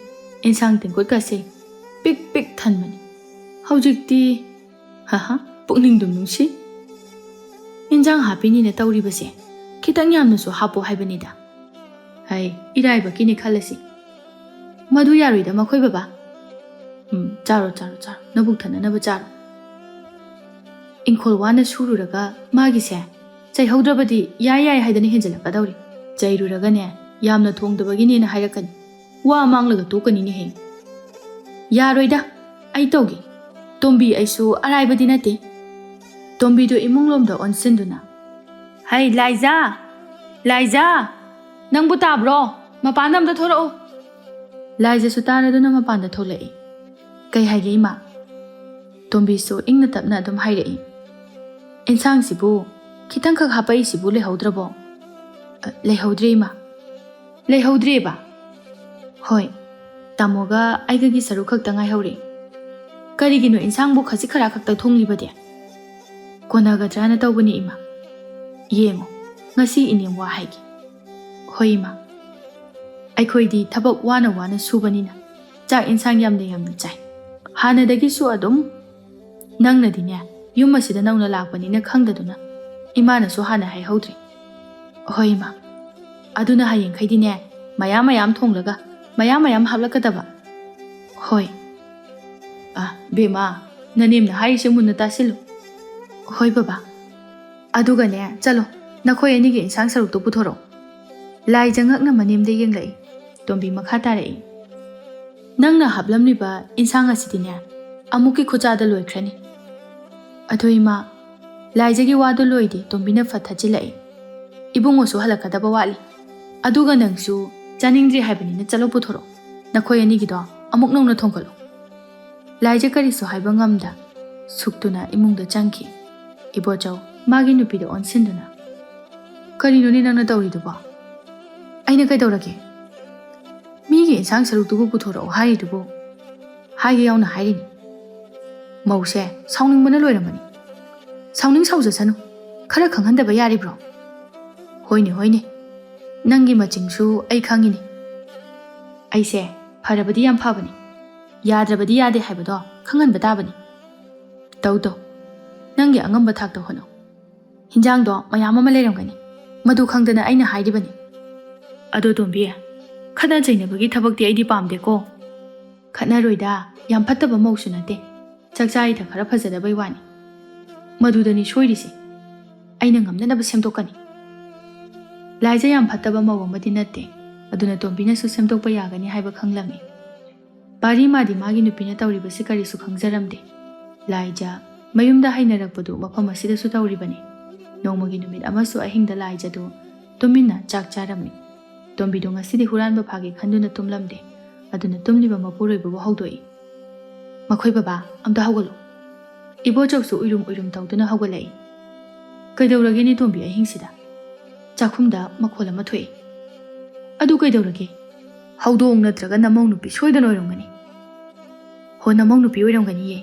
ꯏꯟꯁꯥꯡ ꯇꯦꯡꯀꯣꯠꯀꯁꯦ ꯄꯤꯛ ꯄꯤꯛ ꯊꯟꯕꯅꯤ꯫ ꯍꯧꯖꯤꯛꯇꯤ, ꯍꯥ ꯍꯥ, ꯄꯨꯛꯅꯤꯡꯗꯨꯝ ꯅꯨꯡꯁꯤ꯫ ꯏꯟꯖꯥꯡ ꯍꯥꯞꯄꯤꯅꯤꯅ ꯇꯧꯔꯤꯕꯁꯦ ꯈꯤꯇꯪ ꯌꯥꯝꯅꯁꯨ ꯍꯥꯞꯄꯣ ꯍꯥꯏꯕꯅꯤꯗ꯫ ꯍꯩ, ꯏꯔꯥꯏꯕꯛꯀꯤꯅꯤ ꯈꯜꯂꯁꯤ꯫ ꯃꯗꯨ ꯌꯥꯔꯣꯏꯗ ꯃꯈꯣꯏ ꯕꯕꯥ꯫ ꯎꯝ, ꯆꯥꯔꯣ, ꯆꯥꯔꯣ, ꯆꯥꯔꯣ, ꯅꯕꯨꯛ ꯊꯟꯅꯅꯕ ꯆꯥꯔꯣ꯫ ꯏꯪꯈꯣꯜ ꯋꯥꯅ ꯁꯨꯔꯨꯔꯒ ꯃꯥꯒꯤꯁꯦ ꯆꯩꯍꯧꯗ꯭ꯔꯕꯗꯤ ꯌꯥꯏ ꯌꯥꯏ ꯍꯥꯏꯗꯅ ꯍꯦꯟꯖꯜꯂꯛꯀꯗꯧꯔꯤ꯫ ꯆꯩꯔꯨꯔꯒꯅꯦ, ꯌꯥꯝꯅ ꯊꯣꯡꯗꯕꯒꯤꯅꯦꯅ ꯍꯥꯏꯔꯛꯀꯅꯤ꯫ ꯋꯥ ꯃꯥꯡꯂꯒ ꯇꯣꯛꯀꯅꯤꯅꯦꯍꯦ꯫" "ꯌꯥꯔꯣꯏꯗ, ꯑꯩ ꯇꯧꯒꯦ꯫ ꯇꯣꯝꯕꯤ ꯑꯩꯁꯨ ꯑꯔꯥꯏꯕꯗꯤ ꯅꯠꯇꯦ꯫" ꯇꯣꯝꯕꯤꯗꯨ ꯏꯃꯨꯡꯂꯣꯝꯗ ꯑꯣꯟꯁꯤꯟꯗꯨꯅ, "ꯍꯩ, ꯂꯥꯏꯖꯥ! ꯂꯥꯏꯖꯥ! ꯅꯪꯕꯨ ꯇꯥꯕ꯭ꯔꯣ? ꯃꯄꯥꯟꯗ ꯑꯝꯇ ꯊꯣꯔꯛꯎ꯫" ꯂꯥꯏꯖꯁꯨ ꯇꯥꯔꯗꯨꯅ ꯃꯄꯥꯟꯗ ꯊꯣꯛꯂꯛꯏ꯫ "ꯀꯩ ꯍꯥꯏꯒꯦ, ꯏꯃꯥ?" ꯇꯣꯝꯕꯤꯁꯨ ꯏꯪꯅ ꯇꯞꯅ ꯑꯗꯨꯝ ꯍꯥꯏꯔꯛꯏ꯫ "ꯏꯟꯁꯥꯡꯁꯤꯕꯨ ꯈꯤꯇꯪꯈꯛ ꯍꯥꯄꯛꯏꯁꯤꯕꯨ ꯂꯩꯍꯧꯗ꯭ꯔꯕꯣ?" "ꯑ, ꯂꯩꯍꯧꯗ꯭ꯔꯦ, ꯏꯃꯥ꯫" "ꯂꯩꯍꯧꯗ꯭ꯔꯦꯕ?" "ꯍꯣꯏ, ꯇꯥꯃꯣꯒ ꯑꯩꯒꯒꯤ ꯁꯔꯨꯛ ꯈꯛꯇ ꯉꯥꯏꯍꯧꯔꯦ꯫" "ꯀꯔꯤꯒꯤꯅꯣ ꯏꯟꯁꯥꯡꯕꯨ ꯈꯖꯤꯛ ꯈꯔ ꯈꯛꯇ ꯊꯣꯡꯂꯤꯕꯗꯤ?" "ꯀꯣꯟꯅꯒꯗ꯭ꯔꯥꯅ ꯇꯧꯕꯅꯤ, ꯏꯃꯥ꯫ ꯌꯦꯡꯉꯣ, ꯉꯁꯤ ꯏꯅꯦꯝ ꯋꯥ ꯍꯥꯏꯒꯦ꯫" "ꯍꯣꯏ, ꯏꯃꯥ꯫ ꯑꯩꯈꯣꯏꯗꯤ ꯊꯕꯛ ꯋꯥꯅ ꯋꯥꯅ ꯁꯨꯕꯅꯤꯅ ꯆꯥꯛ ꯏꯟꯁꯥꯡ ꯌꯥꯝꯅ ꯌꯥꯝꯅ ꯆꯥꯏ꯫ ꯍꯥꯟꯅꯗꯒꯤꯁꯨ ꯑꯗꯨꯝ ꯅꯪꯅꯗꯤꯅꯦ, ꯌꯨꯝ ꯑꯁꯤꯗ ꯅꯧꯅ ꯂꯥꯛꯄꯅꯤꯅ ꯈꯪꯗꯗꯨꯅ ꯏꯃꯥꯅꯁꯨ ꯍꯥꯟꯅ ꯍꯥꯏꯍꯧꯗ꯭ꯔꯦ꯫" "ꯍꯣꯏ, ꯏꯃꯥ꯫ ꯑꯗꯨꯅ ꯍꯌꯦꯡꯈꯩꯗꯤꯅꯦ, ꯃꯌꯥꯝ ꯃꯌꯥꯝ ꯊꯣꯡꯂꯒ ꯃꯌꯥꯝ ꯃꯌꯥꯝ ꯍꯥꯞꯂꯛꯀꯗꯕ꯫ ꯍꯣꯏ꯫ ꯑ, ꯕꯦꯝꯃ, ꯅꯅꯦꯝꯅ ꯍꯥꯏꯔꯤꯁꯦ ꯃꯨꯟꯅ ꯇꯥꯁꯤꯜꯂꯨ꯫ ꯍꯣꯏ ꯕꯕꯥ꯫ ꯑꯗꯨꯒꯅꯦ, ꯆꯠꯂꯣ, ꯅꯈꯣꯏ ꯑꯅꯤꯒꯤ ꯏꯟꯁꯥꯡ ꯁꯔꯨꯛꯇꯨ ꯄꯨꯊꯣꯔꯛꯑꯣ꯫ ꯂꯥꯏꯖ ꯉꯛꯅ ꯃꯅꯦꯝꯗ ꯌꯦꯡꯂꯛꯏ꯫ ꯇꯣꯝꯕꯤ ꯃꯈꯥ ꯇꯥꯔꯛꯏ꯫ ꯅꯪꯅ ꯍꯥꯞꯂꯝꯂꯤꯕ ꯏꯟꯁꯥꯡ ꯑꯁꯤꯗꯤꯅꯦ, ꯑꯃꯨꯛꯀꯤ ꯈꯨꯆꯥꯗ ꯂꯣꯏꯈ꯭ꯔꯅꯤ꯫ ꯑꯗꯨ ꯏꯃꯥ, ꯂꯥꯏꯖꯒꯤ ꯋꯥꯗꯨ ꯂꯣꯏꯗꯦ, ꯇꯣꯝꯕꯤꯅ ꯐꯠ ꯊꯠꯆꯤꯜꯂꯛꯏ꯫ ꯏꯕꯨꯡꯉꯣꯁꯨ ꯍꯜꯂꯛꯀꯗꯕ ꯋꯥꯠꯂꯤ꯫ ꯑꯗꯨꯒ ꯅꯪꯁꯨ ꯆꯥꯅꯤꯡꯗ꯭ꯔꯤ ꯍꯥꯏꯕꯅꯤꯅ ꯆꯠꯂꯣ ꯄꯨꯊꯣꯔꯛꯑꯣ꯫ ꯅꯈꯣꯏ ꯑꯅꯤꯒꯤꯗꯣ ꯑꯃꯨꯛ ꯅꯧꯅ ꯊꯣꯡꯒꯠꯂꯨ꯫ ꯂꯥꯏꯖ ꯀꯔꯤꯁꯨ ꯍꯥꯏꯕ ꯉꯝꯗ ꯁꯨꯛꯇꯨꯅ ꯏꯃꯨꯡꯗ ꯆꯪꯈꯤ꯫ ꯏꯕꯣꯆꯧ ꯃꯥꯒꯤ ꯅꯨꯄꯤꯗ ꯑꯣꯟꯁꯤꯟꯗꯨꯅ, "ꯀꯔꯤꯅꯣꯅꯦ ꯅꯪꯅ ꯇꯧꯔꯤꯗꯨꯕꯣ?" "ꯑꯩꯅ ꯀꯩꯗꯧꯔꯒꯦ? ꯃꯤꯒꯤ ꯏꯟꯁꯥꯡ ꯁꯔꯨꯛꯇꯨꯕꯨ ꯄꯨꯊꯣꯔꯛꯑꯣ ꯍꯥꯏꯔꯤꯗꯨꯕꯨ?" "ꯍꯥꯏꯒꯦ ꯌꯥꯎꯅ ꯍꯥꯏꯔꯤꯅꯤ꯫ ꯃꯧꯁꯦ ꯁꯥꯎꯅꯤꯡꯕꯅ ꯂꯣꯏꯔꯝꯃꯅꯤ꯫ ꯁꯥꯎꯅꯤꯡ ꯁꯥꯎꯖꯁꯅꯨ, ꯈꯔ ꯈꯪꯍꯟꯗꯕ ꯌꯥꯔꯤꯕ꯭ꯔꯣ?" "ꯍꯣꯏꯅꯦ, ꯍꯣꯏꯅꯦ, ꯅꯪꯒꯤ ꯃꯆꯤꯡꯁꯨ ꯑꯩ ꯈꯪꯉꯤꯅꯦ꯫ ꯑꯩꯁꯦ ꯐꯔꯕꯗꯤ ꯌꯥꯝ ꯐꯕꯅꯤ, ꯌꯥꯗ꯭ꯔꯕꯗꯤ ꯌꯥꯗꯦ ꯍꯥꯏꯕꯗꯣ ꯈꯪꯍꯟꯕ ꯇꯥꯕꯅꯤ꯫ ꯇꯧ ꯇꯧ, ꯅꯪꯒꯤ ꯑꯉꯝꯕ ꯊꯥꯛꯇ ꯍꯣꯠꯅꯧ꯫ ꯍꯤꯟꯖꯥꯡꯗꯣ ꯃꯌꯥꯝ ꯑꯃ ꯂꯩꯔꯝꯒꯅꯤ, ꯃꯗꯨ ꯈꯪꯗꯅ ꯑꯩꯅ ꯍꯥꯏꯔꯤꯕꯅꯤ꯫ ꯑꯗꯣ ꯇꯣꯝꯕꯤ, ꯈꯠꯅ ꯆꯩꯅꯕꯒꯤ ꯊꯕꯛꯇꯤ ꯑꯩꯗꯤ ꯄꯥꯝꯗꯦꯀꯣ꯫" "ꯈꯠꯅꯔꯣꯏꯗ, ꯌꯥꯝ ꯐꯠꯇꯕ ꯃꯧꯁꯨ ꯅꯠꯇꯦ꯫ ꯆꯥꯛꯆꯥ ꯏꯊꯛ ꯈꯔ ꯐꯖꯗꯕꯩ ꯋꯥꯅꯤ꯫ ꯃꯗꯨꯗꯅꯤ ꯁꯣꯏꯔꯤꯁꯦ꯫ ꯑꯩꯅ ꯉꯝꯅꯅꯕ ꯁꯦꯝꯗꯣꯛꯀꯅꯤ꯫" ꯂꯥꯏꯖ ꯌꯥꯝ ꯐꯠꯇꯕ ꯃꯧ ꯑꯃꯗꯤ ꯅꯠꯇꯦ, ꯑꯗꯨꯅ ꯇꯣꯝꯕꯤꯅꯁꯨ ꯁꯦꯝꯗꯣꯛꯄ ꯌꯥꯒꯅꯤ ꯍꯥꯏꯕ ꯈꯪꯂꯝꯃꯤ꯫ ꯄꯥꯔꯤꯃꯥꯗꯤ ꯃꯥꯒꯤ ꯅꯨꯄꯤꯅ ꯇꯧꯔꯤꯕꯁꯤ ꯀꯔꯤꯁꯨ ꯈꯪꯖꯔꯝꯗꯦ꯫ ꯂꯥꯏꯖ ꯃꯌꯨꯝꯗ ꯍꯩꯅꯔꯛꯄꯗꯨ ꯃꯐꯝ ꯑꯁꯤꯗꯁꯨ ꯇꯧꯔꯤꯕꯅꯤ꯫ ꯅꯣꯡꯃꯒꯤ ꯅꯨꯃꯤꯠ ꯑꯃꯁꯨ ꯑꯍꯤꯡꯗ ꯂꯥꯏꯖꯗꯨ ꯇꯨꯃꯤꯟꯅ ꯆꯥꯛ ꯆꯥꯔꯝꯃꯤ꯫ ꯇꯣꯝꯕꯤꯗꯨ ꯉꯁꯤꯗꯤ ꯍꯨꯔꯥꯟꯕ ꯐꯥꯒꯦ ꯈꯟꯗꯨꯅ ꯇꯨꯝꯂꯝꯗꯦ꯫ ꯑꯗꯨꯅ ꯇꯨꯝꯂꯤꯕ ꯃꯄꯨꯔꯣꯏꯕꯕꯨ ꯍꯧꯗꯣꯛꯏ꯫ "ꯃꯈꯣꯏ ꯕꯕꯥ, ꯑꯝꯇ ꯍꯧꯒꯠꯂꯨ꯫" ꯏꯕꯣꯆꯧꯁꯨ ꯎꯏꯔꯨꯝ ꯎꯏꯔꯨꯝ ꯇꯧꯗꯨꯅ ꯍꯧꯒꯠꯂꯛꯏ꯫ "ꯀꯩꯗꯧꯔꯒꯦꯅꯦ ꯇꯣꯝꯕꯤ ꯑꯍꯤꯡꯁꯤꯗ?" ꯆꯥꯛꯈꯨꯝꯗ ꯃꯈꯣꯜ ꯑꯃ ꯊꯣꯛꯏ꯫ "ꯑꯗꯨ ꯀꯩꯗꯧꯔꯒꯦ? ꯍꯧꯗꯣꯡ ꯅꯠꯇ꯭ꯔꯒ ꯅꯃꯧ ꯅꯨꯄꯤ ꯁꯣꯏꯗꯅ ꯑꯣꯏꯔꯝꯒꯅꯤ꯫" "ꯍꯣ, ꯅꯃꯧ ꯅꯨꯄꯤ ꯑꯣꯏꯔꯝꯒꯅꯤꯌꯦ꯫"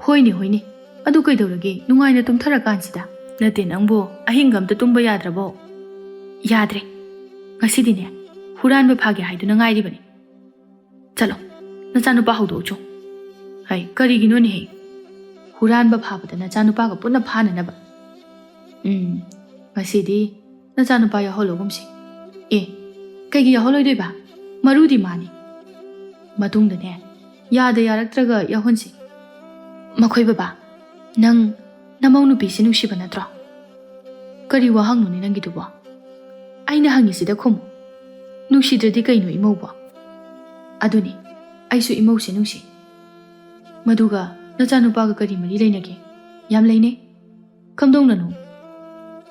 "ꯍꯣꯏꯅꯦ, ꯍꯣꯏꯅꯦ, ꯑꯗꯨ ꯀꯩꯗꯧꯔꯒꯦ? ꯅꯨꯡꯉꯥꯏꯅ ꯇꯨꯝꯊꯔꯀꯥꯟꯁꯤꯗ꯫" "ꯅꯠꯇꯦ ꯅꯪꯕꯨ, ꯑꯍꯤꯡꯒ ꯑꯝꯇ ꯇꯨꯝꯕ ꯌꯥꯗ꯭ꯔꯕꯣ?" "ꯌꯥꯗ꯭ꯔꯦ꯫ ꯉꯁꯤꯗꯤꯅꯦ, ꯍꯨꯔꯥꯟꯕ ꯐꯥꯒꯦ ꯍꯥꯏꯗꯨꯅ ꯉꯥꯏꯔꯤꯕꯅꯤ꯫ ꯆꯠꯂꯣ, ꯅꯆꯥꯅꯨꯄꯥ ꯍꯧꯗꯣꯛꯎ ꯆꯣ꯫" "ꯍꯩ, ꯀꯔꯤꯒꯤꯅꯣꯅꯦꯍꯦ? ꯍꯨꯔꯥꯟꯕ ꯐꯥꯕꯗ ꯅꯆꯥꯅꯨꯄꯥꯒ ꯄꯨꯟꯅ ꯐꯥꯅꯅꯕ꯫ ꯎꯝ, ꯉꯁꯤꯗꯤ ꯅꯆꯥꯅꯨꯄꯥ ꯌꯥꯎꯍꯜꯂꯒꯨꯝꯁꯤ꯫" "ꯑꯦ, ꯀꯩꯒꯤ ꯌꯥꯎꯍꯜꯂꯣꯏꯗꯣꯏꯕ? ꯃꯔꯨꯗꯤ ꯃꯥꯅꯤ꯫ ꯃꯇꯨꯡꯗꯅꯦ, ꯌꯥꯗ ꯌꯥꯔꯛꯇ꯭ꯔꯒ ꯌꯥꯎꯍꯟꯁꯤ꯫ ꯃꯈꯣꯏ ꯕꯕꯥ, ꯅꯪ ꯅꯃꯧ ꯅꯨꯄꯤꯁꯤ ꯅꯨꯡꯁꯤꯕ ꯅꯠꯇ꯭ꯔꯣ? ꯀꯔꯤ ꯋꯥꯍꯪꯅꯣꯅꯦ ꯅꯪꯒꯤꯗꯨꯕꯣ? ꯑꯩꯅ ꯍꯪꯉꯤꯁꯤꯗ ꯈꯨꯝꯃꯨ꯫ ꯅꯨꯡꯁꯤꯗ꯭ꯔꯗꯤ ꯀꯩꯅꯣ ꯏꯃꯧꯕꯣ? ꯑꯗꯨꯅꯤ, ꯑꯩꯁꯨ ꯏꯃꯧꯁꯦ ꯅꯨꯡꯁꯤ꯫ ꯃꯗꯨꯒ ꯅꯆꯥꯅꯨꯄꯥꯒ ꯀꯔꯤ ꯃꯔꯤ ꯂꯩꯅꯒꯦ? ꯌꯥꯝ ꯂꯩꯅꯩ꯫ ꯀꯝꯗꯧꯅꯅꯣ?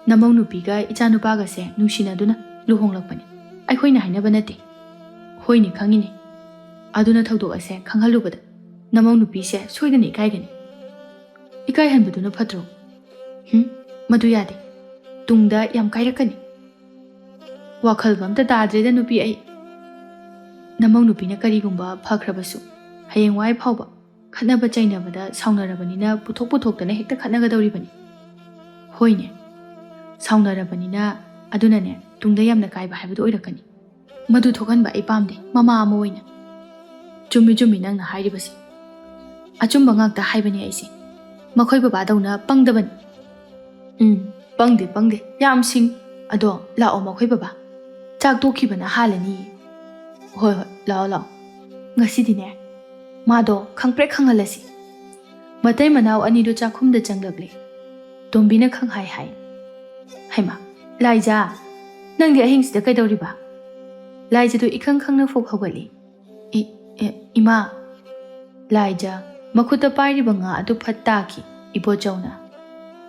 ꯅꯃꯧ ꯅꯨꯄꯤꯒ ꯏꯆꯥꯅꯨꯄꯥꯒꯁꯦ ꯅꯨꯡꯁꯤꯅꯗꯨꯅ ꯂꯨꯍꯣꯡꯂꯛꯄꯅꯤ꯫ ꯑꯩꯈꯣꯏꯅ ꯍꯥꯏꯅꯕ ꯅꯠꯇꯦ꯫ ꯍꯣꯏꯅꯦ, ꯈꯪꯉꯤꯅꯦ꯫ ꯑꯗꯨꯅ ꯊꯧꯗꯣꯛ ꯑꯁꯦ ꯈꯪꯍꯜꯂꯨꯕꯗ ꯅꯃꯧ ꯅꯨꯄꯤꯁꯦ ꯁꯣꯏꯗꯅ ꯏꯀꯥꯏꯒꯅꯤ꯫ ꯏꯀꯥꯏꯍꯟꯕꯗꯨꯅ ꯐꯠꯇ꯭ꯔꯣ? ꯍꯨꯝ, ꯃꯗꯨ ꯌꯥꯗꯦ꯫ ꯇꯨꯡꯗ ꯌꯥꯝ ꯀꯥꯏꯔꯛꯀꯅꯤ꯫ ꯋꯥꯈꯜꯒ ꯑꯝꯇ ꯇꯥꯗ꯭ꯔꯦꯗ ꯅꯨꯄꯤ ꯑꯩ꯫ ꯅꯃꯧ ꯅꯨꯄꯤꯅ ꯀꯔꯤꯒꯨꯝꯕ ꯐꯈ꯭ꯔꯕꯁꯨ, ꯍꯌꯦꯡꯋꯥꯏ ꯐꯥꯎꯕ ꯈꯠꯅꯕ ꯆꯩꯅꯕꯗ ꯁꯥꯎꯅꯔꯕꯅꯤꯅ ꯄꯨꯊꯣꯛ ꯄꯨꯊꯣꯛꯇꯅ ꯍꯦꯛꯇ ꯈꯠꯅꯒꯗꯧꯔꯤꯕꯅꯤ꯫ ꯍꯣꯏꯅꯦ, ꯁꯥꯎꯅꯔꯕꯅꯤꯅ, ꯑꯗꯨꯅꯅꯦ ꯇꯨꯡꯗ ꯌꯥꯝꯅ ꯀꯥꯏꯕ ꯍꯥꯏꯕꯗꯨ ꯑꯣꯏꯔꯛꯀꯅꯤ꯫ ꯃꯗꯨ ꯊꯣꯛꯍꯟꯕ ꯑꯩ ꯄꯥꯝꯗꯦ, ꯃꯃꯥ ꯑꯃ ꯑꯣꯏꯅ꯫ ꯆꯨꯝꯃꯤ ꯆꯨꯝꯃꯤ ꯅꯪꯅ ꯍꯥꯏꯔꯤꯕꯁꯤ꯫ ꯑꯆꯨꯝꯕ ꯉꯥꯛꯇ ꯍꯥꯏꯕꯅꯤ ꯑꯩꯁꯦ꯫ ꯃꯈꯣꯏ ꯕꯕꯥꯗꯧꯅ ꯄꯪꯗꯕꯅꯤ꯫ ꯎꯝ, ꯄꯪꯗꯦ, ꯄꯪꯗꯦ꯫ ꯌꯥꯝ ꯁꯤꯡ꯫ ꯑꯗꯣ ꯂꯥꯛꯑꯣ ꯃꯈꯣꯏ ꯕꯕꯥ꯫ ꯆꯥꯛ ꯇꯣꯛꯈꯤꯕꯅ ꯍꯥꯜꯂꯅꯤ꯫ ꯍꯣꯏ, ꯍꯣꯏ, ꯂꯥꯛꯑꯣ, ꯂꯥꯛꯑꯣ꯫ ꯉꯁꯤꯗꯤꯅꯦ, ꯃꯥꯗꯣ ꯈꯪꯄ꯭ꯔꯦꯛ ꯈꯪꯍꯜꯂꯁꯤ꯫ ꯃꯇꯩ ꯃꯅꯥꯎ ꯑꯅꯤꯗꯨ ꯆꯥꯛꯈꯨꯝꯗ ꯆꯪꯂꯛꯂꯦ꯫ ꯇꯣꯝꯕꯤꯅ ꯈꯪꯍꯥꯏ ꯍꯥꯏ, "ꯍꯩꯃꯥ, ꯂꯥꯏꯖꯥ, ꯅꯪꯗꯤ ꯑꯍꯤꯡꯁꯤꯗ ꯀꯩꯗꯧꯔꯤꯕ?" ꯂꯥꯏꯖꯥꯗꯨ ꯏꯈꯪ ꯈꯪꯅ ꯐꯨꯛ ꯍꯧꯒꯠꯂꯤ꯫ "ꯏ-, ꯏ-, ꯏꯃꯥ!" ꯂꯥꯏꯖꯥ ꯃꯈꯨꯠꯇ ꯄꯥꯏꯔꯤꯕ ꯉꯥ ꯑꯗꯨ ꯐꯠ ꯇꯥꯈꯤ꯫ ꯏꯕꯣꯆꯧꯅ,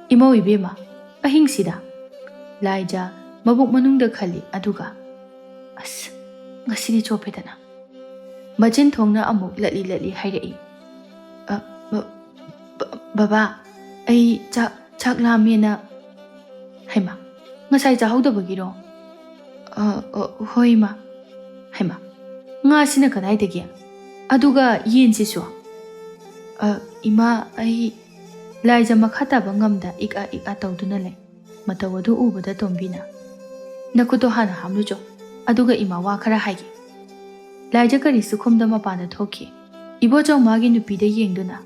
"ꯏꯃꯧ ꯏꯕꯦꯝꯃ, ꯑꯍꯤꯡꯁꯤꯗ?" ꯂꯥꯏꯖꯥ ꯃꯕꯨꯛ ꯃꯅꯨꯡꯗ ꯈꯜꯂꯤ, ꯑꯗꯨꯒ, "ꯑꯁ, ꯉꯁꯤꯗꯤ ꯆꯣꯞꯄꯦꯗꯅ꯫" ꯃꯆꯤꯟ ꯊꯣꯡꯅ ꯑꯃꯨꯛ ꯂꯠꯂꯤ ꯂꯠꯂꯤ ꯍꯥꯏꯔꯛꯏ, "ꯑ, ꯕ-, ꯕ-, ꯕꯕꯥ, ꯑꯩ ꯆꯥꯛ, ꯆꯥꯛ ꯂꯥꯝꯃꯦꯅ꯫" "ꯍꯩꯃꯥ, ꯉꯁꯥꯏ ꯆꯥꯍꯧꯗꯕꯒꯤꯔꯣ?" "ꯑ, ꯑ, ꯍꯣꯏ, ꯏꯃꯥ꯫" "ꯍꯩꯃꯥ, ꯉꯥꯁꯤꯅ ꯀꯗꯥꯏꯗꯒꯤ? ꯑꯗꯨꯒ ꯌꯦꯟꯁꯤꯁꯨ?" "ꯑ, ꯏꯃꯥ, ꯑꯩ꯫" ꯂꯥꯏꯖꯥ ꯃꯈꯥ ꯇꯥꯕ ꯉꯝꯗ ꯏꯛ ꯑ ꯏꯛ ꯑ ꯇꯧꯗꯨꯅ ꯂꯩ꯫ ꯃꯇꯧ ꯑꯗꯨ ꯎꯕꯗ ꯇꯣꯝꯕꯤꯅ, "ꯅꯈꯨꯠꯇꯣ ꯍꯥꯟꯅ ꯍꯥꯝꯂꯨꯆꯣ, ꯑꯗꯨꯒ ꯏꯃꯥ ꯋꯥ ꯈꯔ ꯍꯥꯏꯒꯦ꯫" ꯂꯥꯏꯖꯥ ꯀꯔꯤꯁꯨ ꯈꯨꯝꯗ ꯃꯄꯥꯟꯗ ꯊꯣꯛꯈꯤ꯫ ꯏꯕꯣꯆꯧ ꯃꯥꯒꯤ ꯅꯨꯄꯤꯗ ꯌꯦꯡꯗꯨꯅ,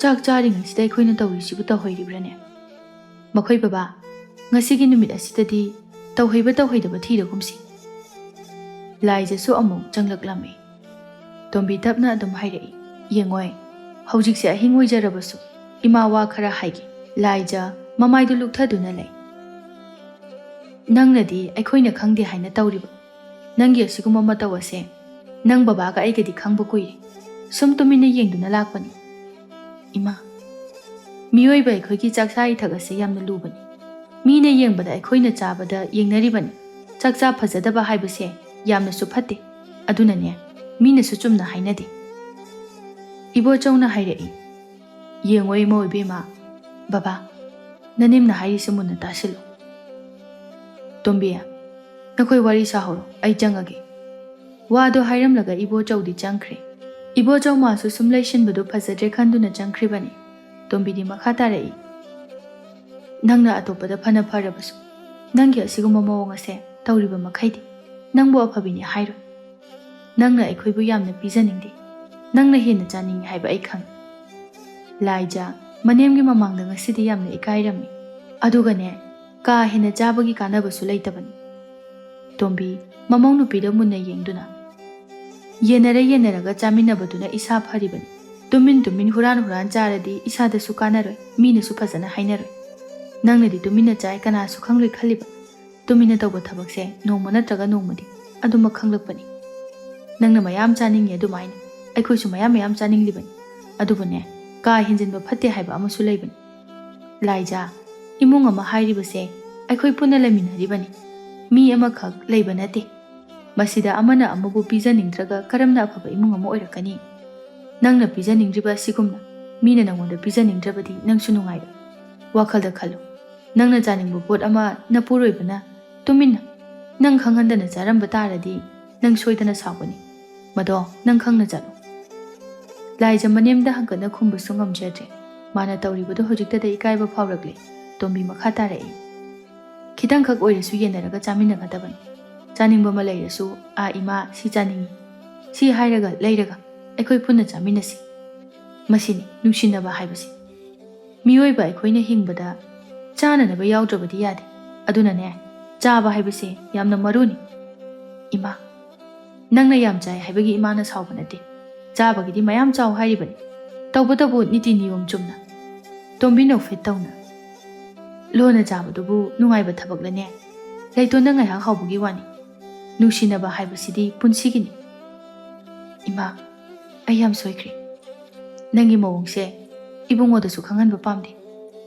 "ꯆꯥꯛ ꯆꯥꯔꯤꯉꯩꯁꯤꯗ ꯑꯩꯈꯣꯏꯅ ꯇꯧꯔꯤꯁꯤꯕꯨ ꯇꯧꯍꯩꯔꯤꯕ꯭ꯔꯥꯅꯦ? ꯃꯈꯣꯏ ꯕꯕꯥ, ꯉꯁꯤꯒꯤ ꯅꯨꯃꯤꯠ ꯑꯁꯤꯗꯗꯤ ꯇꯧꯍꯩꯕ ꯇꯧꯍꯩꯗꯕ ꯊꯤꯔꯒꯨꯝꯁꯤ꯫" ꯂꯥꯏꯖꯁꯨ ꯑꯃꯨꯛ ꯆꯪꯂꯛꯂꯝꯃꯤ꯫ ꯇꯣꯝꯕꯤ ꯇꯞꯅ ꯑꯗꯨꯝ ꯍꯥꯏꯔꯛꯏ, "ꯌꯦꯡꯉꯣꯏ, ꯍꯧꯖꯤꯛꯁꯦ ꯑꯍꯤꯡ ꯑꯣꯏꯖꯔꯕꯁꯨ ꯏꯃꯥ ꯋꯥ ꯈꯔ ꯍꯥꯏꯒꯦ꯫" ꯂꯥꯏꯖ ꯃꯃꯥꯏꯗꯨ ꯂꯨꯛꯊꯗꯨꯅ ꯂꯩ꯫ "ꯅꯪꯅꯗꯤ ꯑꯩꯈꯣꯏꯅ ꯈꯪꯗꯦ ꯍꯥꯏꯅ ꯇꯧꯔꯤꯕ꯫ ꯅꯪꯒꯤ ꯑꯁꯤꯒꯨꯝꯕ ꯃꯇꯧ ꯑꯁꯦ ꯅꯪ ꯕꯕꯥꯒ ꯑꯩꯒꯗꯤ ꯈꯪꯕ ꯀꯨꯏꯔꯦ꯫ ꯁꯨꯝ ꯇꯨꯃꯤꯟꯅ ꯌꯦꯡꯗꯨꯅ ꯂꯥꯛꯄꯅꯤ꯫" "ꯏꯃꯥ, ꯃꯤꯑꯣꯏꯕ ꯑꯩꯈꯣꯏꯒꯤ ꯆꯥꯛꯆꯥ ꯏꯊꯛ ꯑꯁꯦ ꯌꯥꯝꯅ ꯂꯨꯕꯅꯤ꯫ ꯃꯤꯅ ꯌꯦꯡꯕꯗ ꯑꯩꯈꯣꯏꯅ ꯆꯥꯕꯗ ꯌꯦꯡꯅꯔꯤꯕꯅꯤ꯫ ꯆꯥꯛꯆꯥ ꯐꯖꯗꯕ ꯍꯥꯏꯕꯁꯦ ꯌꯥꯝꯅꯁꯨ ꯐꯠꯇꯦ꯫ ꯑꯗꯨꯅꯅꯦ, ꯃꯤꯅꯁꯨ ꯆꯨꯝꯅ ꯍꯥꯏꯅꯗꯦ꯫" ꯏꯕꯣꯆꯧꯅ ꯍꯥꯏꯔꯛꯏ, "ꯌꯦꯡꯉꯣ ꯏꯃꯧ ꯏꯕꯦꯝꯃ, ꯕꯕꯥ, ꯅꯅꯦꯝꯅ ꯍꯥꯏꯔꯤꯁꯦ ꯃꯨꯟꯅ ꯇꯥꯁꯤꯜꯂꯨ꯫ ꯇꯣꯝꯕꯤ, ꯅꯈꯣꯏ ꯋꯥꯔꯤ ꯁꯥꯍꯧꯔꯣ, ꯑꯩ ꯆꯪꯉꯒꯦ꯫" ꯋꯥꯗꯣ ꯍꯥꯏꯔꯝꯂꯒ ꯏꯕꯣꯆꯧꯗꯤ ꯆꯪꯈ꯭ꯔꯦ꯫ ꯏꯕꯣꯆꯧ ꯃꯥꯁꯨ ꯁꯨꯝ ꯂꯩꯁꯤꯟꯕꯗꯨ ꯐꯖꯗ꯭ꯔꯦ ꯈꯟꯗꯨꯅ ꯆꯪꯈ꯭ꯔꯤꯕꯅꯤ꯫ ꯇꯣꯝꯕꯤꯗꯤ ꯃꯈꯥ ꯇꯥꯔꯛꯏ, "ꯅꯪꯅ ꯑꯇꯣꯞꯄꯗ ꯐꯅ ꯐꯔꯕꯁꯨ, ꯅꯪꯒꯤ ꯑꯁꯤꯒꯨꯝꯕ ꯃꯑꯣꯡ ꯑꯁꯦ ꯇꯧꯔꯤꯕ ꯃꯈꯩꯗꯤ ꯅꯪꯕꯨ ꯑꯐꯕꯤꯅꯤ ꯍꯥꯏꯔꯣꯏ꯫ ꯅꯪꯅ ꯑꯩꯈꯣꯏꯕꯨ ꯌꯥꯝꯅ ꯄꯤꯖꯅꯤꯡꯗꯦ꯫ ꯅꯪꯅ ꯍꯦꯟꯅ ꯆꯥꯅꯤꯡꯉꯤ ꯍꯥꯏꯕ ꯑꯩ ꯈꯪꯏ꯫" ꯂꯥꯏꯖ ꯃꯅꯦꯝꯒꯤ ꯃꯃꯥꯡꯗ ꯉꯁꯤꯗꯤ ꯌꯥꯝꯅ ꯏꯀꯥꯏꯔꯝꯃꯤ꯫ ꯑꯗꯨꯒꯅꯦ, ꯀꯥ ꯍꯦꯟꯅ ꯆꯥꯕꯒꯤ ꯀꯥꯟꯅꯕꯁꯨ ꯂꯩꯇꯕꯅꯤ꯫ ꯇꯣꯝꯕꯤ ꯃꯃꯧ ꯅꯨꯄꯤꯗ ꯃꯨꯟꯅ ꯌꯦꯡꯗꯨꯅ, "ꯌꯦꯟꯅꯔ ꯌꯦꯟꯅꯔꯒ ꯆꯥꯃꯤꯟꯅꯕꯗꯨꯅ ꯏꯁꯥ ꯐꯔꯤꯕꯅꯤ꯫ ꯇꯨꯃꯤꯟ ꯇꯨꯃꯤꯟ ꯍꯨꯔꯥꯟ ꯍꯨꯔꯥꯟ ꯆꯥꯔꯗꯤ ꯏꯁꯥꯗꯁꯨ ꯀꯥꯟꯅꯔꯣꯏ, ꯃꯤꯅꯁꯨ ꯐꯖꯅ ꯍꯥꯏꯅꯔꯣꯏ꯫ ꯅꯪꯅꯗꯤ ꯇꯨꯃꯤꯟꯅ ꯆꯥꯏ, ꯀꯅꯥꯁꯨ ꯈꯪꯂꯣꯏ ꯈꯜꯂꯤꯕ꯫ ꯇꯨꯃꯤꯟꯅ ꯇꯧꯕ ꯊꯕꯛꯁꯦ ꯅꯣꯡꯃ ꯅꯠꯇ꯭ꯔꯒ ꯅꯣꯡꯃꯗꯤ ꯑꯗꯨꯃꯛ ꯈꯪꯂꯛꯄꯅꯤ꯫ ꯅꯪꯅ ꯃꯌꯥꯝ ꯆꯥꯅꯤꯡꯉꯤ ꯑꯗꯨꯃꯥꯏꯅ ꯑꯩꯈꯣꯏꯁꯨ ꯃꯌꯥꯝ ꯃꯌꯥꯝ ꯆꯥꯅꯤꯡꯂꯤꯕꯅꯤ꯫ ꯑꯗꯨꯕꯨꯅꯦ, ꯀꯥ ꯍꯦꯟꯖꯤꯟꯕ ꯐꯠꯇꯦ ꯍꯥꯏꯕ ꯑꯃꯁꯨ ꯂꯩꯕꯅꯤ꯫ ꯂꯥꯏꯖꯥ, ꯏꯃꯨꯡ ꯑꯃ ꯍꯥꯏꯔꯤꯕꯁꯦ ꯑꯩꯈꯣꯏ ꯄꯨꯟꯅ ꯂꯩꯃꯤꯟꯅꯔꯤꯕꯅꯤ꯫ ꯃꯤ ꯑꯃꯈꯛ ꯂꯩꯕ ꯅꯠꯇꯦ꯫ ꯃꯁꯤꯗ ꯑꯃꯅ ꯑꯃꯕꯨ ꯄꯤꯖꯅꯤꯡꯗ꯭ꯔꯒ ꯀꯔꯝꯅ ꯑꯐꯕ ꯏꯃꯨꯡ ꯑꯃ ꯑꯣꯏꯔꯛꯀꯅꯤ? ꯅꯪꯅ ꯄꯤꯖꯅꯤꯡꯗ꯭ꯔꯤꯕ ꯑꯁꯤꯒꯨꯝꯅ ꯃꯤꯅ ꯅꯪꯉꯣꯟꯗ ꯄꯤꯖꯅꯤꯡꯗ꯭ꯔꯕꯗꯤ ꯅꯪꯁꯨ ꯅꯨꯡꯉꯥꯏꯔꯣꯏ꯫ ꯋꯥꯈꯜꯗ ꯈꯜꯂꯨ, ꯅꯪꯅ ꯆꯥꯅꯤꯡꯕ ꯄꯣꯠ ꯑꯃ ꯅꯄꯨꯔꯣꯏꯕꯅ ꯇꯨꯃꯤꯟꯅ ꯅꯪ ꯈꯪꯍꯟꯗꯅ ꯆꯥꯔꯝꯕ ꯇꯥꯔꯗꯤ ꯅꯪ ꯁꯣꯏꯗꯅ ꯁꯥꯎꯒꯅꯤ꯫ ꯃꯗꯣ ꯅꯪ ꯈꯪꯅ ꯆꯠꯂꯨ꯫" ꯂꯥꯏꯖ ꯃꯅꯦꯝꯗ ꯍꯪꯒꯠꯅ ꯈꯨꯝꯕꯁꯨ ꯉꯝꯖꯗ꯭ꯔꯦ꯫ ꯃꯥꯅ ꯇꯧꯔꯤꯕꯗꯨ ꯍꯧꯖꯤꯛꯇꯗ ꯏꯀꯥꯏꯕ ꯐꯥꯎꯔꯛꯂꯦ꯫ ꯇꯣꯝꯕꯤ ꯃꯈꯥ ꯇꯥꯔꯛꯏ, "ꯈꯤꯇꯪꯈꯛ ꯑꯣꯏꯔꯁꯨ ꯌꯦꯟꯅꯔꯒ ꯆꯥꯃꯤꯟꯅꯒꯗꯕꯅꯤ꯫ ꯆꯥꯅꯤꯡꯕ ꯑꯃ ꯂꯩꯔꯁꯨ, 'ꯑꯥ ꯏꯃꯥ, ꯁꯤ ꯆꯥꯅꯤꯡꯉꯤ,' ꯁꯤ ꯍꯥꯏꯔꯒ ꯂꯩꯔꯒ ꯑꯩꯈꯣꯏ ꯄꯨꯟꯅ ꯆꯥꯃꯤꯟꯅꯁꯤ꯫ ꯃꯁꯤꯅꯤ ꯅꯨꯡꯁꯤꯅꯕ ꯍꯥꯏꯕꯁꯤ꯫ ꯃꯤꯑꯣꯏꯕ ꯑꯩꯈꯣꯏꯅ ꯍꯤꯡꯕꯗ ꯆꯥꯅꯅꯕ ꯌꯥꯎꯗ꯭ꯔꯕꯗꯤ ꯌꯥꯗꯦ꯫ ꯑꯗꯨꯅꯅꯦ, ꯆꯥꯕ ꯍꯥꯏꯕꯁꯦ ꯌꯥꯝꯅ ꯃꯔꯨꯅꯤ꯫" "ꯏꯃꯥ, ꯅꯪꯅ ꯌꯥꯝ ꯆꯥꯏ ꯍꯥꯏꯕꯒꯤ ꯏꯃꯥꯅ ꯁꯥꯎꯕ ꯅꯠꯇꯦ꯫ ꯆꯥꯕꯒꯤꯗꯤ ꯃꯌꯥꯝ ꯆꯥꯎ ꯍꯥꯏꯔꯤꯕꯅꯤ꯫ ꯇꯧꯕꯇꯕꯨ ꯅꯤꯇꯤ ꯅꯤꯌꯣꯝ ꯆꯨꯝꯅ꯫ ꯇꯣꯝꯕꯤ ꯅꯣꯛꯐꯦꯠ ꯇꯧꯅ꯫ ꯂꯣꯟꯅ ꯆꯥꯕꯗꯨꯕꯨ ꯅꯨꯡꯉꯥꯏꯕ ꯊꯕꯛꯂꯅꯦ? ꯂꯩꯇꯣꯟꯗ ꯉꯥꯏꯍꯥꯛ ꯍꯥꯎꯕꯒꯤ ꯋꯥꯅꯤ꯫ ꯅꯨꯡꯁꯤꯅꯕ ꯍꯥꯏꯕꯁꯤꯗꯤ ꯄꯨꯟꯁꯤꯒꯤꯅꯤ꯫ ꯏꯃꯥ, ꯑꯩ ꯌꯥꯝ ꯁꯣꯏꯈ꯭ꯔꯦ꯫ ꯅꯪꯒꯤ ꯃꯑꯣꯡꯁꯦ ꯏꯕꯨꯡꯉꯣꯗꯁꯨ ꯈꯪꯍꯟꯕ ꯄꯥꯝꯗꯦ꯫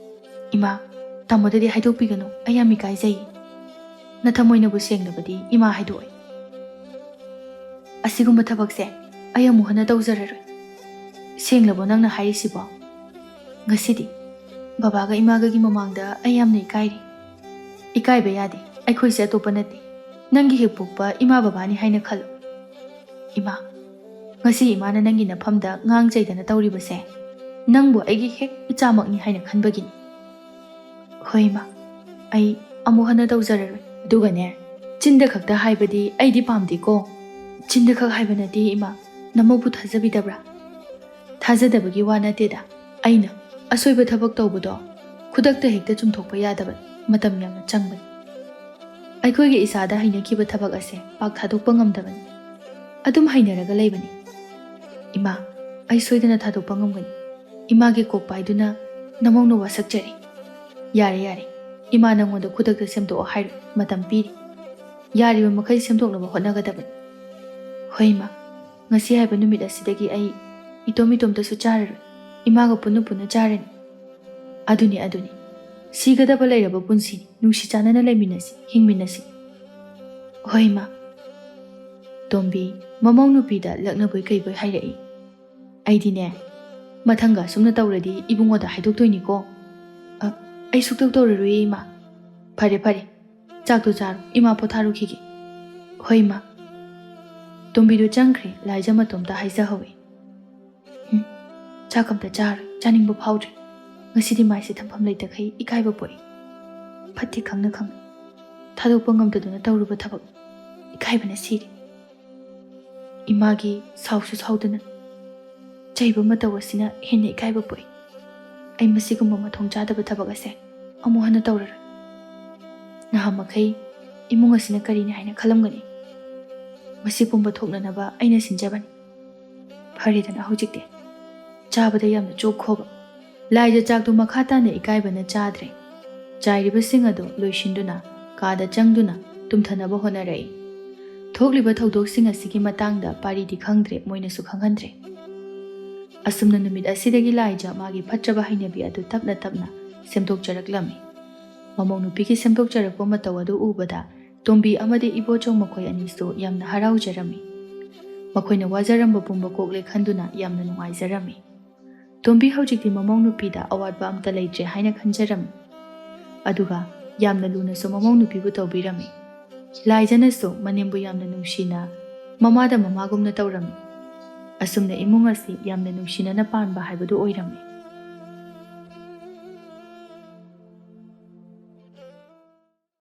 ꯏꯃꯥ, ꯇꯥꯃꯣꯗꯗꯤ ꯍꯥꯏꯗꯣꯛꯄꯤꯒꯅꯨ, ꯑꯩ ꯌꯥꯝ ꯏꯀꯥꯏꯖꯩ꯫ ꯅꯊꯃꯣꯏꯅꯕꯨ ꯁꯦꯡꯂꯕꯗꯤ ꯏꯃꯥ ꯍꯥꯏꯗꯣꯛꯑꯣꯏ꯫ ꯑꯁꯤꯒꯨꯝꯕ ꯊꯕꯛꯁꯦ ꯑꯩ ꯑꯃꯨꯛ ꯍꯟꯅ ꯇꯧꯖꯔꯔꯣꯏ꯫ ꯁꯦꯡꯂꯕꯣ ꯅꯪꯅ ꯍꯥꯏꯔꯤꯁꯤꯕꯣ? ꯉꯁꯤꯗꯤ ꯕꯕꯥꯒ ꯏꯃꯥꯒꯒꯤ ꯃꯃꯥꯡꯗ ꯑꯩ ꯌꯥꯝꯅ ꯏꯀꯥꯏꯔꯤ꯫ ꯏꯀꯥꯏꯕ ꯌꯥꯗꯦ, ꯑꯩꯈꯣꯏꯁꯦ ꯑꯇꯣꯞꯄ ꯅꯠꯇꯦ꯫ ꯅꯪꯒꯤ ꯍꯦꯛ ꯄꯣꯛꯄ ꯏꯃꯥ ꯕꯕꯥꯅꯤ ꯍꯥꯏꯅ ꯈꯜꯂꯨ꯫ ꯏꯃꯥ, ꯉꯁꯤ ꯏꯃꯥꯅ ꯅꯪꯒꯤ ꯅꯐꯝꯗ ꯉꯥꯡ ꯆꯩꯗꯅ ꯇꯧꯔꯤꯕꯁꯦ ꯅꯪꯕꯨ ꯑꯩꯒꯤ ꯍꯦꯛ ꯏꯆꯥꯃꯛꯅꯤ ꯍꯥꯏꯅ ꯈꯟꯕꯒꯤꯅꯤ꯫ ꯍꯣꯏ ꯏꯃꯥ, ꯑꯩ ꯑꯃꯨꯛ ꯍꯟꯅ ꯇꯧꯖꯔꯔꯣꯏ꯫ ꯑꯗꯨꯒꯅꯦ, ꯆꯤꯟꯗ ꯈꯛꯇ ꯍꯥꯏꯕꯗꯤ ꯑꯩꯗꯤ ꯄꯥꯝꯗꯦꯀꯣ꯫ ꯆꯤꯟꯗ ꯈꯛ ꯍꯥꯏꯕ ꯅꯠꯇꯦ ꯏꯃꯥ, ꯅꯃꯧꯕꯨ ꯊꯥꯖꯕꯤꯗꯕ꯭ꯔꯥ? ꯊꯥꯖꯗꯕꯒꯤ ꯋꯥ ꯅꯠꯇꯦꯗ, ꯑꯩꯅ ꯑꯁꯣꯏꯕ ꯊꯕꯛ ꯇꯧꯕꯗꯣ ꯈꯨꯗꯛꯇ ꯍꯦꯛꯇ ꯆꯨꯝꯊꯣꯛꯄ ꯌꯥꯗꯕ, ꯃꯇꯝ ꯌꯥꯝꯅ ꯆꯪꯕꯅꯤ꯫ ꯑꯩꯈꯣꯏꯒꯤ ꯏꯁꯥꯗ ꯍꯩꯅꯈꯤꯕ ꯊꯕꯛ ꯑꯁꯦ ꯄꯥꯛ ꯊꯥꯗꯣꯛꯄ ꯉꯝꯗꯕꯅꯤ꯫ ꯑꯗꯨꯝ ꯍꯩꯅꯔꯒ ꯂꯩꯕꯅꯤ꯫ ꯏꯃꯥ, ꯑꯩ ꯁꯣꯏꯗꯅ ꯊꯥꯗꯣꯛꯄ ꯉꯝꯒꯅꯤ꯫ ꯏꯃꯥꯒꯤ ꯀꯣꯛ ꯄꯥꯏꯗꯨꯅ ꯅꯃꯧꯅ ꯋꯥꯁꯛꯆꯔꯤ꯫ ꯌꯥꯔꯦ, ꯌꯥꯔꯦ꯫ ꯏꯃꯥ ꯅꯪꯉꯣꯟꯗ ꯈꯨꯗꯛꯇ ꯁꯦꯝꯗꯣꯛꯑꯣ ꯍꯥꯏꯔꯣꯏ, ꯃꯇꯝ ꯄꯤꯔꯤ꯫ ꯌꯥꯔꯤꯕ ꯃꯈꯩ ꯁꯦꯝꯗꯣꯛꯅꯕ ꯍꯣꯠꯅꯒꯗꯕꯅꯤ꯫ ꯍꯣꯏ ꯏꯃꯥ, ꯉꯁꯤ ꯍꯥꯏꯕ ꯅꯨꯃꯤꯠ ꯑꯁꯤꯗꯒꯤ ꯑꯩ ꯏꯇꯣꯝ ꯏꯇꯣꯝꯇꯁꯨ ꯆꯥꯔꯔꯣꯏ꯫ ꯏꯃꯥꯒ ꯄꯨꯟꯅ ꯄꯨꯟꯅ ꯆꯥꯔꯅꯤ꯫ ꯑꯗꯨꯅꯤ, ꯑꯗꯨꯅꯤ꯫ ꯁꯤꯒꯗꯕ ꯂꯩꯔꯕ ꯄꯨꯟꯁꯤꯅꯤ꯫ ꯅꯨꯡꯁꯤ ꯆꯥꯟꯅꯅ ꯂꯩꯃꯤꯟꯅꯁꯤ, ꯍꯤꯡꯃꯤꯟꯅꯁꯤ꯫ ꯍꯣꯏ ꯏꯃꯥ꯫ ꯇꯣꯝꯕꯤ ꯃꯃꯧ ꯅꯨꯄꯤꯗ ꯂꯛꯅꯕꯣꯏ ꯀꯩꯕꯣꯏ ꯍꯥꯏꯔꯛꯏ꯫ ꯑꯩꯗꯤꯅꯦ, ꯃꯊꯪꯒ ꯑꯁꯨꯝꯅ ꯇꯧꯔꯗꯤ ꯏꯕꯨꯡꯉꯣꯗ ꯍꯥꯏꯗꯣꯛꯇꯣꯏꯅꯤꯀꯣ꯫ ꯑ, ꯑꯩ ꯁꯨꯛꯇꯧ ꯇꯧꯔꯔꯣꯏꯌꯦ ꯏꯃꯥ꯫ ꯐꯔꯦ, ꯐꯔꯦ, ꯆꯥꯛꯇꯣ ꯆꯥꯔꯣ, ꯏꯃꯥ ꯄꯣꯊꯥꯔꯨꯈꯤꯒꯦ꯫ ꯍꯣꯏ ꯏꯃꯥ꯫ ꯇꯣꯝꯕꯤꯗꯨ ꯆꯪꯈ꯭ꯔꯦ, ꯂꯥꯏꯖ ꯃꯇꯣꯝꯇ ꯍꯥꯏꯖꯍꯧꯋꯤ꯫ ꯎꯝ, ꯆꯥꯛ ꯑꯝꯇ ꯆꯥꯔꯣꯏ, ꯆꯥꯅꯤꯡꯕ ꯐꯥꯎꯗ꯭ꯔꯦ꯫ ꯉꯁꯤꯗꯤ ꯃꯥꯏꯁꯦ ꯊꯝꯐꯝ ꯂꯩꯇꯈꯩ ꯏꯀꯥꯏꯕ ꯄꯣꯛꯏ꯫ ꯐꯠꯇꯦ ꯈꯪꯅ ꯈꯪꯅ ꯊꯥꯗꯣꯛꯄ ꯉꯝꯗꯗꯨꯅ ꯇꯧꯔꯨꯕ ꯊꯕꯛ, ꯏꯀꯥꯏꯕꯅ ꯁꯤꯔꯦ꯫ ꯏꯃꯥꯒꯤ ꯁꯥꯎꯁꯨ ꯁꯥꯎꯗꯅ ꯆꯩꯕ ꯃꯇꯧ ꯑꯁꯤꯅ ꯍꯦꯟꯅ ꯏꯀꯥꯏꯕ ꯄꯣꯛꯏ꯫ ꯑꯩ ꯃꯁꯤꯒꯨꯝꯕ ꯃꯊꯣꯡ ꯆꯥꯗꯕ ꯊꯕꯛ ꯑꯁꯦ ꯑꯃꯨꯛ ꯍꯟꯅ ꯇꯧꯔꯔꯣꯏ꯫ ꯅꯍꯥꯟꯃꯈꯩ ꯏꯃꯨꯡ ꯑꯁꯤꯅ ꯀꯔꯤꯅꯤ ꯍꯥꯏꯅ ꯈꯜꯂꯝꯒꯅꯤ? ꯃꯁꯤ ꯄꯨꯝꯕ ꯊꯣꯛꯅꯅꯕ ꯑꯩꯅ ꯁꯤꯟꯖꯕꯅꯤ꯫ ꯐꯔꯦꯗꯅ ꯍꯧꯖꯤꯛꯇꯤ꯫ ꯆꯥꯕꯗ ꯌꯥꯝꯅ ꯆꯣꯛꯈꯣꯕ꯫ ꯂꯥꯏꯖ ꯆꯥꯛꯇꯨ ꯃꯈꯥ ꯇꯥꯅ ꯏꯀꯥꯏꯕꯅ ꯆꯥꯗ꯭ꯔꯦ꯫ ꯆꯥꯏꯔꯤꯕꯁꯤꯡ ꯑꯗꯨ ꯂꯣꯏꯁꯤꯟꯗꯨꯅ ꯀꯥꯗ ꯆꯪꯗꯨꯅ ꯇꯨꯝꯊꯅꯕ ꯍꯣꯠꯅꯔꯛꯏ꯫ ꯊꯣꯛꯂꯤꯕ ꯊꯧꯗꯣꯛꯁꯤꯡ ꯑꯁꯤꯒꯤ ꯃꯇꯥꯡꯗ ꯄꯥꯔꯤꯗꯤ ꯈꯪꯗ꯭ꯔꯦ, ꯃꯣꯏꯅꯁꯨ ꯈꯪꯍꯟꯗ꯭ꯔꯦ꯫ ꯑꯁꯨꯝꯅ ꯅꯨꯃꯤꯠ ꯑꯁꯤꯗꯒꯤ ꯂꯥꯏꯖ ꯃꯥꯒꯤ ꯐꯠꯇ꯭ꯔꯕ ꯍꯩꯅꯕꯤ ꯑꯗꯨ ꯇꯞꯅ ꯇꯞꯅ ꯁꯦꯝꯗꯣꯛꯆꯔꯛꯂꯝꯃꯤ꯫ ꯃꯃꯧ ꯅꯨꯄꯤꯒꯤ ꯁꯦꯝꯗꯣꯛꯆꯔꯛꯄ ꯃꯇꯧ ꯑꯗꯨ ꯎꯕꯗ ꯇꯣꯝꯕꯤ ꯑꯃꯗꯤ ꯏꯕꯣꯆꯧ ꯃꯈꯣꯏ ꯑꯅꯤꯁꯨ ꯌꯥꯝꯅ ꯍꯔꯥꯎꯖꯔꯝꯃꯤ꯫ ꯃꯈꯣꯏꯅ ꯋꯥꯖꯔꯝꯕ ꯄꯨꯝꯕ ꯀꯣꯛꯂꯦ ꯈꯟꯗꯨꯅ ꯌꯥꯝꯅ ꯅꯨꯡꯉꯥꯏꯖꯔꯝꯃꯤ꯫ ꯇꯣꯝꯕꯤ ꯍꯧꯖꯤꯛꯇꯤ ꯃꯃꯧ ꯅꯨꯄꯤꯗ ꯑꯋꯥꯠꯄ ꯑꯝꯇ ꯂꯩꯇ꯭ꯔꯦ ꯍꯥꯏꯅ ꯈꯟꯖꯔꯝꯃꯤ꯫ ꯑꯗꯨꯒ ꯌꯥꯝꯅ ꯂꯨꯅꯁꯨ ꯃꯃꯧ ꯅꯨꯄꯤꯕꯨ ꯇꯧꯕꯤꯔꯝꯃꯤ꯫ ꯂꯥꯏꯖꯅꯁꯨ ꯃꯅꯦꯝꯕꯨ ꯌꯥꯝꯅ ꯅꯨꯡꯁꯤꯅ ꯃꯃꯥꯗ ꯃꯃꯥꯒꯨꯝꯅ ꯇꯧꯔꯝꯃꯤ꯫ ꯑꯁꯨꯝꯅ ꯏꯃꯨꯡ ꯑꯁꯤ ꯌꯥꯝꯅ ꯅꯨꯡꯁꯤꯅꯅ ꯄꯥꯟꯕ ꯍꯥꯏꯕꯗꯨ ꯑꯣꯏꯔꯝꯃꯤ꯫